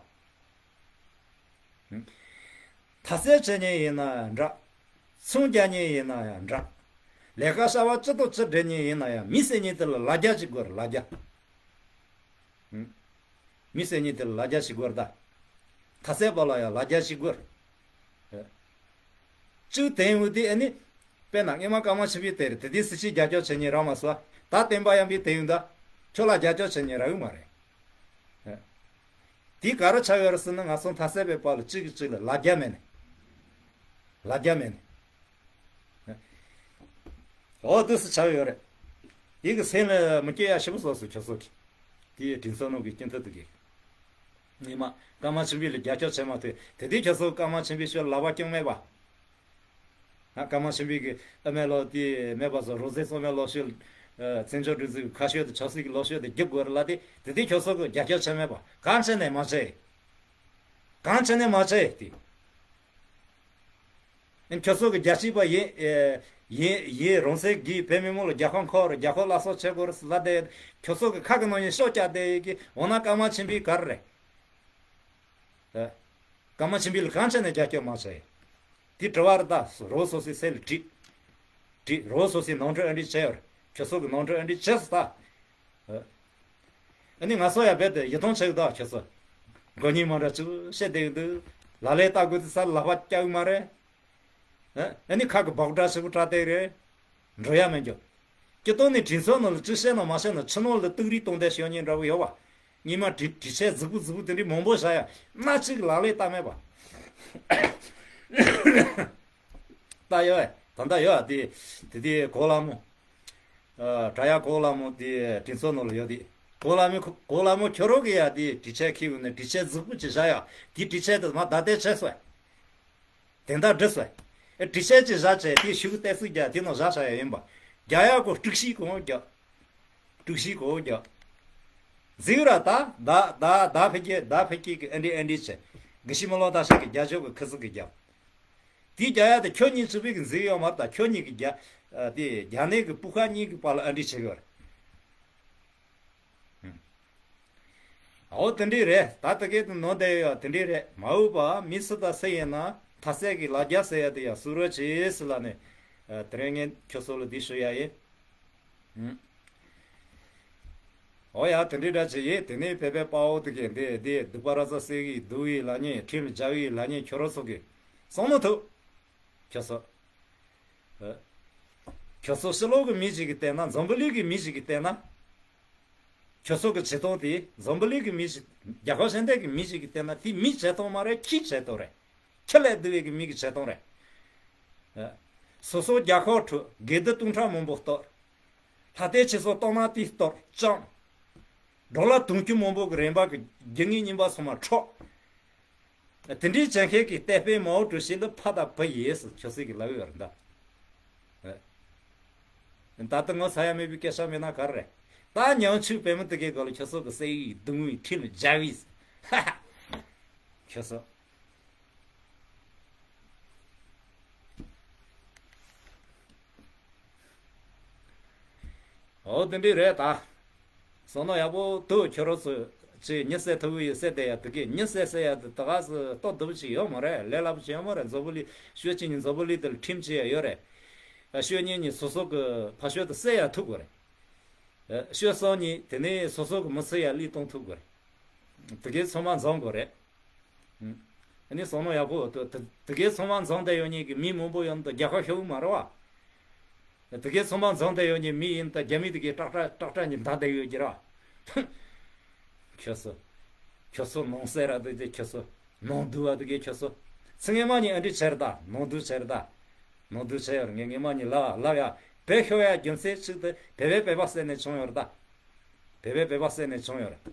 དར་སྲོལ་བྱེད་མཁན་ཡིན་ན་ཡང་འདྲ། ཚོང་རྒྱག་མཁན་ཡིན་ན་ཡང་འདྲ། ལས་ཀ་བྱ་བ་ཅི་དང་ཅི་སྒྲུབ་མཁན་ཡིན་ན་ཡང་མི་ཟེར་མཁན་དེ་ལ་ལ་རྒྱ་ཅིག་དགོས་རེད། ལ་རྒྱ། ཧུམ། མི་ཟེར་མཁན་དེ་ལ་ལ་རྒྱ་ཅིག་དགོས་རེད་ད། ད་ཟེར་བ་ལ་ཡང་ལ་རྒྱ་ཅིག་དགོས་རེད། ཨེ། གཅིག་དེང་འུ་དེ་ཨ་ནི། དཔེར་ན་སྔས་མ་ཀརྨ་ཆོས་འཕེལ་དེ་རེད། དེ་དུས་སྲིད་སྤྱི་རྒྱབ་སྐྱོར་བྱེད་མཁན་རག་མ་སོང་། ད་བསྟན་པ་ཡར་འཕེལ་དེ་ཡིན་ད། ཁྱོད་ལ་རྒྱབ་སྐྱོར་བྱེད་མཁན་རག་གི་མ་རེད། ཨེ། དེ་ག་རེ་ཆགས་ཡོད་རེད་ཟེར་ན་ང་ཚོ་ད་ཟེར་བའི་བར་ལ་གཅིག་གིས་གཅིག་ལ་ལ་རྒྱ་མེད་ནས། ལ་རྒྱ་མེད་ནས། འོ་འདུག་སེ་ཆགས་ཡོད་རེད། དེ་གི་སེམས་ལ་མི་སྐྱེ་ཡ་ཞིབ་པོ་བཟོ་སོང་ཁྱོད་ཚོ་གིས། དེའི་དྲིན་ཚོར་ནང་གི་སྐྱིན་ཐག་དེ་གི། ངས་མ་ཀརྨ་ཆོས་འཕེལ་ལ་རྒྱབ་སྐྱོར་བྱས་མ་ཐུབ། དེ་དུས་ཁྱོད་ཚོ་ཀརྨ་ཆོས་འཕེལ་ཤོད་ལག་པ་བརྐྱངས་མེད་པ། ང་ཀརྨ་ཆོས་འཕེལ་གི་ཨ་མའི་ལོ་དེ་མེད་པ་བཟོ་རོལ་རྩེད་གཙང་མའི་ལོ་ཤོད། བཙན་བྱོལ་སྒྲིག་འཛུགས་ཀྱི་ཁ་ཤོད་དེ་ཆབ་སྲིད་ཀྱི་ལོ་ཤོད་དེ་རྒྱུག་དགོས་རེད་ལབ་དེ་དེ་དུས་ཁྱོད་ཚོ་གིས་རྒྱབ་སྐྱོར་བྱས་མེད་པ། གང་བྱས་ནས་མ་བྱས། གང་བྱས་ནས་མ་བྱས་དེ། ཁྱོད་ཚོ་གི་རྒྱལ་གཅེས་པ་ཡིན། ཨེ། ཡིན་ཡིན་རང་སྲེག་གིས་བོད་མི་མང་ལ་རྒྱལ་ཁ་འཁོར་རེད། རྒྱལ་ཁ་སླར་གསོ་བྱེད་དགོས་རེད་ལབ་བསྡད། ཁྱོད་ཚོ་གི་ཁ་གི་ནང་ནས་ཤོག་རྒྱག་བསྡད་ཡོད་ཀི། འོ་ན་ཀརྨ་ཆོས་འཕེལ་ག་རེ་རེད། ཨེ། ཀརྨ་ཆོས་འཕེལ་ལ་གང་བྱས་ནས་རྒྱབ་སྐྱོར་མ་བྱས། དེ་དྲི་བ་རེད་ད། རོགས་སོ་སོའི་སེམས་ལ་དྲིས། དྲིས། རོགས་སོ་སོའི་ནོར་འཁྲུལ་ཨེ་འདྲས་བྱས་ཡོད་རེད། ཁྱོད་ཚོ་གི་ནོར་འཁྲུལ་ཨེ་འདྲས་བྱས་སོང་ད། ཨ་ནི་ང་ཚོ་ཡང་རྦད་དེ་ཡིད་མཐོང་བྱེད་ཀྱི་འདུག་ཁྱོད་ཚོ། མགོ་རྙིང་མ་འདྲ་ཅིག་བཤད་བསྡད་ཀྱི་འདུག་ལག་ལེན་བསྟར་དགོས་དུས་ས་ལག་པ་བཀྱག་གི་མ་རེད། ཨ་ནི་ཁ་གི་སྦག་སྒྲ་ཞིག་གྲགས་བསྡད་རེད། འགྲོ་ཡ་མེད་འགྱོ། སྤྱིར་བཏང་ནས་དྲིན་ཚོགས་ནང་ལ་ཅི་བཤད་ན་མ་བཤད་ན་ཕྱི་ནང་ལ་སྟུག་རིག་གཏོང་བསྡད་ཤོག་ཉེན་འདྲ་བོ་ཡོད་བ། སྔོན་མ་དྲི་དྲི་ཆད་རྫིག་པོ་རྫིག་པོ་དེ་འདྲའི་མང་པོ་བཞག་ཡ་སྣ་གཅིག་ལག་ལེན་བསྟར་མེད་པ། ད་ཡོད་ད་ད་ཡོད་དེ་དེ་དེ་གོ་ལ་མོ། ཨ། དྲ་ཡ་གོ་ལ་མོ་དེ་དྲིན་ཚོགས་ནང་ལ་ཡོད་དེ། གོ་ལ་མོ་གོ་ལ་མོ་ཁྱོད་རོགས་གི་ཡ་དེ་དྲི་ཆད་ཁྱེར་ཡོང་ནས་དྲི་ཆད་རྫིག་པོ་ཅིག་བཞག་ཡ་དེ་དྲི་ཆད་དེ་མ་བརྡ་གཏད་བྱས་སོང་། དེ་འདྲ་འགྲིག་སོང་། ཨེ་དྲི་ཆད་ཅིག་བཞག་བྱས་དེ་ཤུགས་གཏད་སྲིད་རྒྱ་དེ་ནང་བཞག་བྱ་ཡ་ཡིན་པ། རྒྱ་ཡ་གོ་དཀྲུག་ཤིང་གོ་རྒྱ། དཀྲུག་ཤིང་གོ་རྒྱ། ཟིག་ར་ད་ད་ད་ད་ཕ་གི་ད་ཕ་གི་གི་ཨ་འདྲི་ཨ་འདྲི་བྱས། གི་ཤི་མ་ལོ་ད་ཤ་གི་རྒྱ་ཆོག་གི་ཁི་སི་གི་རྒྱ། དེ་རྒྱ་ཡ་དེ་ཁྱོད་གཉིས་གཅིག་པའི་གི་འཛིང་ཡོད་མ་རེད། ད་ཁྱོད་གཉིས་གི་རྒྱ། ཨ། དེ་རྒྱ་ནག་གི་པུ་ཁ་གཉིས་གི་བར་ལ་ཨ་འདྲི་བྱེད་གི་ཡོད་རེད། ཨོ་དེ་འདྲ་རེད། ད་ལྟ་གི་དེ་ནོར་བསྡད་ཡོད་དེ་འདྲ་རེད། མ་འོས་པ་མི་སུ་དང་སུ་ཡིན་ན་ཐ་སད་ཀྱི་ལ་རྒྱ་ཟེར་ཡ་དེ་ཡ་སུ་རོ་བྱེད་སི་ལ་ནས། ཨ། དེ་རིང་ངས་ཁྱོད་ཚོ་ལ་འདི་ཞུ་ཡ་ཡིན། ཨོ་ཡ་དེ་འདྲ་འདྲ་བྱེད་ཡིན། དེ་ནས་བོད་པའི་དཔའ་བོ་དེ་གས་འདི་འདི་སྡིག་པ་ར་ཙ་སེ་གི་སྡུག་ཡི་ལ་ཉེ་ཁྲིམས་ལ་འཇལ་ཡི་ལ་ཉེ་ཁྱོད་རོ་ཚོ་གི་བསམ་བློ་ཐུབ། ཁྱོད་ཚོ། ཨ། ཁྱོད་ཚོ་ཕྱི་ལོགས་ཀྱི་མི་ཞིག་གིས་བལྟས་ན། འཛམ་བུ་གླིང་གི་མི་ཞིག་གིས་བལྟས་ན། ཁྱོད་ཚོ་གི་བྱེད་སྟངས་དེ་འཛམ་བུ་གླིང་གི་མི་ཞིག་རྒྱལ་ཁབ་གཞན་དག་གི་མི་ཞིག་གིས་བལྟས་ན་དེ་མིའི་བྱེད་སྟངས་མ་རེད། ཁྱིའི་བྱེད་སྟངས་རེད། ཁྱི་ལས་སྡུག་པའི་གི་མི་གི་བྱེད་སྟངས་རེད། ཨ། སོ་སོ་རྒྱལ་ཁབ་ཁྲོད་དགེ་སྡིག་སྟོང་ཕྲག་མང་པོ་གཏོར། ལྷ་ལྟའི་ཆོས་སྲོལ་གཏོར་མ་དེ་གཏོར་བཅངས། འགྲོ་ལ་དུང་ཕྱུར་མང་པོ་གི་རིམ་པ་གི་རྒྱུ་ངན་རྙིང་པ་ཚང་མ་འཕྲོག། དེ་འདྲའི་བྱེད་མཁན་གྱི་གཏེ་དཔོན་མའོ་ཀྲུའུ་ཞི་ལ་ཕ་དང་བུ་ཡིན་ཟེར་ཁྱོད་ཚོས་ཀྱི་ལབ་ཡོད་རེད་ད། ད་ལྟ་ངོ་ཚ་ཡ་མེད་པའི་སྐད་ཆ་མེད་ན་ག་རེ་རེད། ད་ཉང་ཆུ་བོད་མི་དེ་གའི་སྒང་ལ་ཁྱོད་ཚོ་གི་སྲིད་ཡིག་སྡུག་བསྔལ་ཁྲིམས་ལ་འཇལ་བས། ཧ་ཧ། ཁྱོད་ཚོ། འོ་དེ་འདྲ་རེད་ད། བསམ་བློ་ཡག་པོ་ཐུབ། ཁྱོད་རང་ཚོ་ཅིག་མྱི་བསད་ཐུབ་ཀྱི་ཡོད་བསད་བསྡད་ཡ་དེ་གས། མྱི་བསད་བསད་ཡ་དེ་ད་ག་སེ་ལྟོ་ལྡུག་ཅིག་ཡོད་མ་རེད། ལས་སླ་པོ་ཅིག་ཡོད་མ་རེད། འཛམ་བུ་གླིང་ཤོད་ཅིག་ནི་འཛམ་བུ་གླིང་དེ་ལ་ཁྲིམས་བྱེད་ཡ་ཡོད་རེད། ཤོད་གཉིས་ནི་སོ་སོ་གི་ཕ་ཤོད་དེ་བསད་ཡ་ཐུབ་དགོས་རེད། ཤོད་གསུམ་ནི་དེ་ནས་སོ་སོ་གི་མི་ཚེ་ཡ་བློས་གཏོང་ཐུབ་དགོས་རེད། དེ་གས་ཚང་མ་འཛོམས་དགོས་རེད། ཨ་ནི་བསམ་བློ་ཡག་པོ་ཐོངས། དེ་དེ་གའི་ཚང་མ་འཛོམས་བསྡད་ཡོད་མཁན་གྱི་མི་མང་པོ་ཡོད་འདུག་རྒྱལ་ཁབ་ཤོར་གི་མ་རེད་བ། དེ་གའི་ཚང་མ་འཛོམས་བསྡད་ཡོད་མཁན་མི་ཡིན་ད་རྒྱ་མི་དེ་གའི་ཀྲག་ཀྲག་ཀྲག་ཀྲག་ནས་འདར་བསྡད་ཡོད་ཀྱི་རེད་བ། ཁྱོད་ཚོ། ཁྱོད་ཚོ་ནང་གསེས་ར་དེ་དེ་ཁྱོད་ཚོ། ནང་སྡུག་བ་དེ་གའི་ཁྱོད་ཚོ། ཚེ་སྔོན་མ་ནས་ཨ་འདྲི་བྱས་རེད་ད། ནང་སྡུག་བྱས་རེད་ད། ནང་སྡུག་བྱས་ཡོད་རེད། ངས་སྔོན་མ་ནས་ལབ་ལབ་ཡ། བོད་ཤོར་ཡ་རྒྱུ་མཚན་གཅིག་དེ་བོད་པའི་བོད་པ་བསད་ནས་བྱུང་ཡོད་རེད་ད། བོད་པའི་བོད་པ་བསད་ནས་བྱུང་ཡོད་རེད།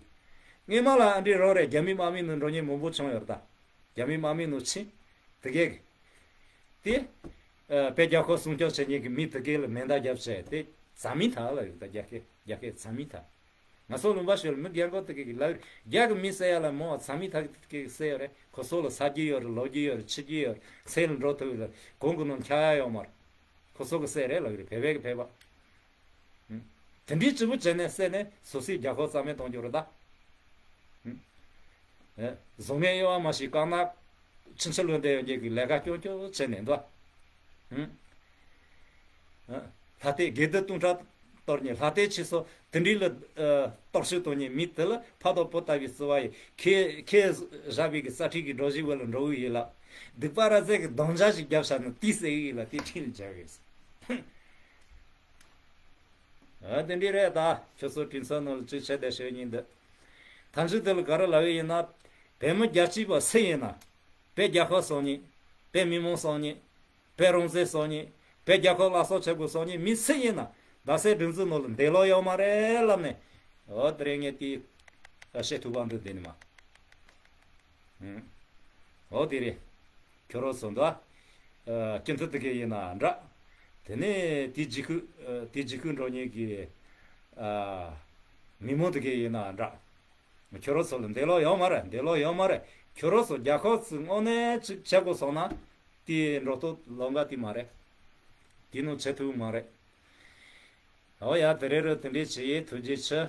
སྔོན་མ་ལ་ཨ་འདྲི་རོགས་རེད། རྒྱ་མི་དམག་མི་ནང་འགྲོ་མཁན་མང་པོ་བྱུང་ཡོད་རེད་ད། རྒྱ་མི་དམག་མི་ནང་ཕྱིན། དེ་གས་ཀྱི། དེ། ཨ། བོད་རྒྱལ་ཁབ་སྲུང་སྐྱོབ་བྱེད་མཁན་གྱི་མི་དེ་གས་ལ་མེ་མདའ་བརྒྱབ་བྱས་དེ་རྩ་མེད་བཏང་ལབ་ཡོད་ད། རྒྱ་སྐད་རྒྱ་སྐད་རྩ་མེད་བཏང་། ང་ཚོ་ལུང་པ་ཤོད་ལ་མི་རྒན་གོག་དེ་གས་ཀྱི་ལབ་ཡོད། རྒྱ་གི་མི་བསད་ཡ་ལ་མོ་རྩ་མེད་བཏང་གི་དེ་གས་བསད་ཡོད་རེད། ཁོ་ཚོ་ལ་ཟ་རྒྱུ་ཡོད་རེད། ལོག་རྒྱུ་ཡོད་རེད། འཆི་རྒྱུ་ཡོད་རེད། ཚེ་ལ་འགྲོ་ཐུབ་ཡོད་རེད། གོང་གི་ནང་འཁྱག་ཡ་ཡོད་མ་རེད། ཁོ་ཚོ་གི་བསད་རེད་ལབ་ཡོད་རེད། བོད་པའི་གི་བོད་པ། དེ་འདྲའི་སྤྱི་བོ་བྱས་ནས་བསད་ནས་སོ་སོའི་རྒྱལ་ཁབ་རྩ་མེད་གཏོང་རྒྱུ་རེད་ད། ཨེ། བཟང་ངན་གཡོ་བ་མ་ཤེས་རྐང་ནག་ཕྱིན་ཆད་ལོན་བསྡད་ཡོད་མཁན་གྱི་ལས་ཀ་རྐྱང་རྐྱང་བྱས་ནས་འདུག་ཨ། ཨ། ལྷ་ལྟའི་དགེ་སྡིག་སྟོང་ཕྲག་གཏོར་མཁན། ལྷ་ལྟའི་ཆོས་སྲོལ་དེ་འདྲའི་ལ་ཨ་གཏོར་བཤིག་གཏོང་མཁན་མི་དེ་ལ་ཕ་དང་བུ་ལྟ་བུའི་བརྩེ་བ་ཡོད། ཁོས་ཁོས་བཞག་པའི་གི་རྩ་ཁྲིམས་ཀྱི་སྒྲོམ་གཞི་བར་ལ་འགྲོ་གི་ཡོད་ལ། སྡིག་པ་ར་ཙ་གི་སྡང་ཇག་ཞིག་བརྒྱབ་བཞག་ན་དེ་བསད་གི་ཡོད་ལ། དེ་ཁྲིམས་ལ་འཇལ་གི་ཡོད། ཨ། དེ་འདྲ་རེད་ད། ཁྱོད་ཚོ་དྲིན་ཚོགས་ནང་ལ་ཅིག་བྱས་བསྡད་ཤོད་ཉིན་འདི། ཐམས་ཅད་དེ་ལ་ག་རེ་ལབ་ཡོད་ཡིན་ན། བོད་མི་རྒྱལ་གཅེས་པ་སུ་ཡིན་ན། བོད་རྒྱལ་ཁབ་གསོ་མཁན། བོད་མི་མང་གསོ་མཁན། བོད་རང་བཙན་གསོ་མཁན། བོད་རྒྱལ་ཁབ་བླ་སྲོག་ཆག་སྒོ་གསོ་མཁན་མི་སུ་ཡིན་ན། རྡ་སའི་སྒྲིག་འཛུགས་ནང་ལ་འདས་ལོག་ཡོད་མ་རེད་ལབ་ནས། འོ་དེ་རིང་ངས་དེ་བཤད་ཐུབ་པ་འདུག་དེ་ནི་མ། ཨུམ། འོ་དེ་རེད། ཁྱོད་རང་ཚོ་འདུག་ཨ། སྤྱི་འཐུས་དེ་གས་ཡིན་ན་འདྲ། དེ་ནས་དེ་རྗེས་ཁུག་ཨ། དེ་རྗེས་ཁུག་འགྲོ་མཁན་གྱི། ཨ། མི་མང་དེ་གས་ཡིན་ན་འདྲ། ཁྱོད་རང་ཚོ་ལ་འདས་ལོག་ཡོད་མ་རེད། འདས་ལོག་ཡོད་མ་རེད། ཁྱོད་རང་ཚོ་རྒྱལ་ཁབ་ཚོ་དངོས་གནས་ཅིག་བྱེད་དགོས་སོང་ན། དེ་འགྲོ་སྟངས་ལམ་ཁ་དེ་མ་རེད། དེ་ནང་བྱེད་ཐུབ་མ་རེད། འོ་ཡ། དེ་རེད་རེད། དེ་འདྲས་བྱེད་ཡས། ཐུགས་རྗེ་ཆེ།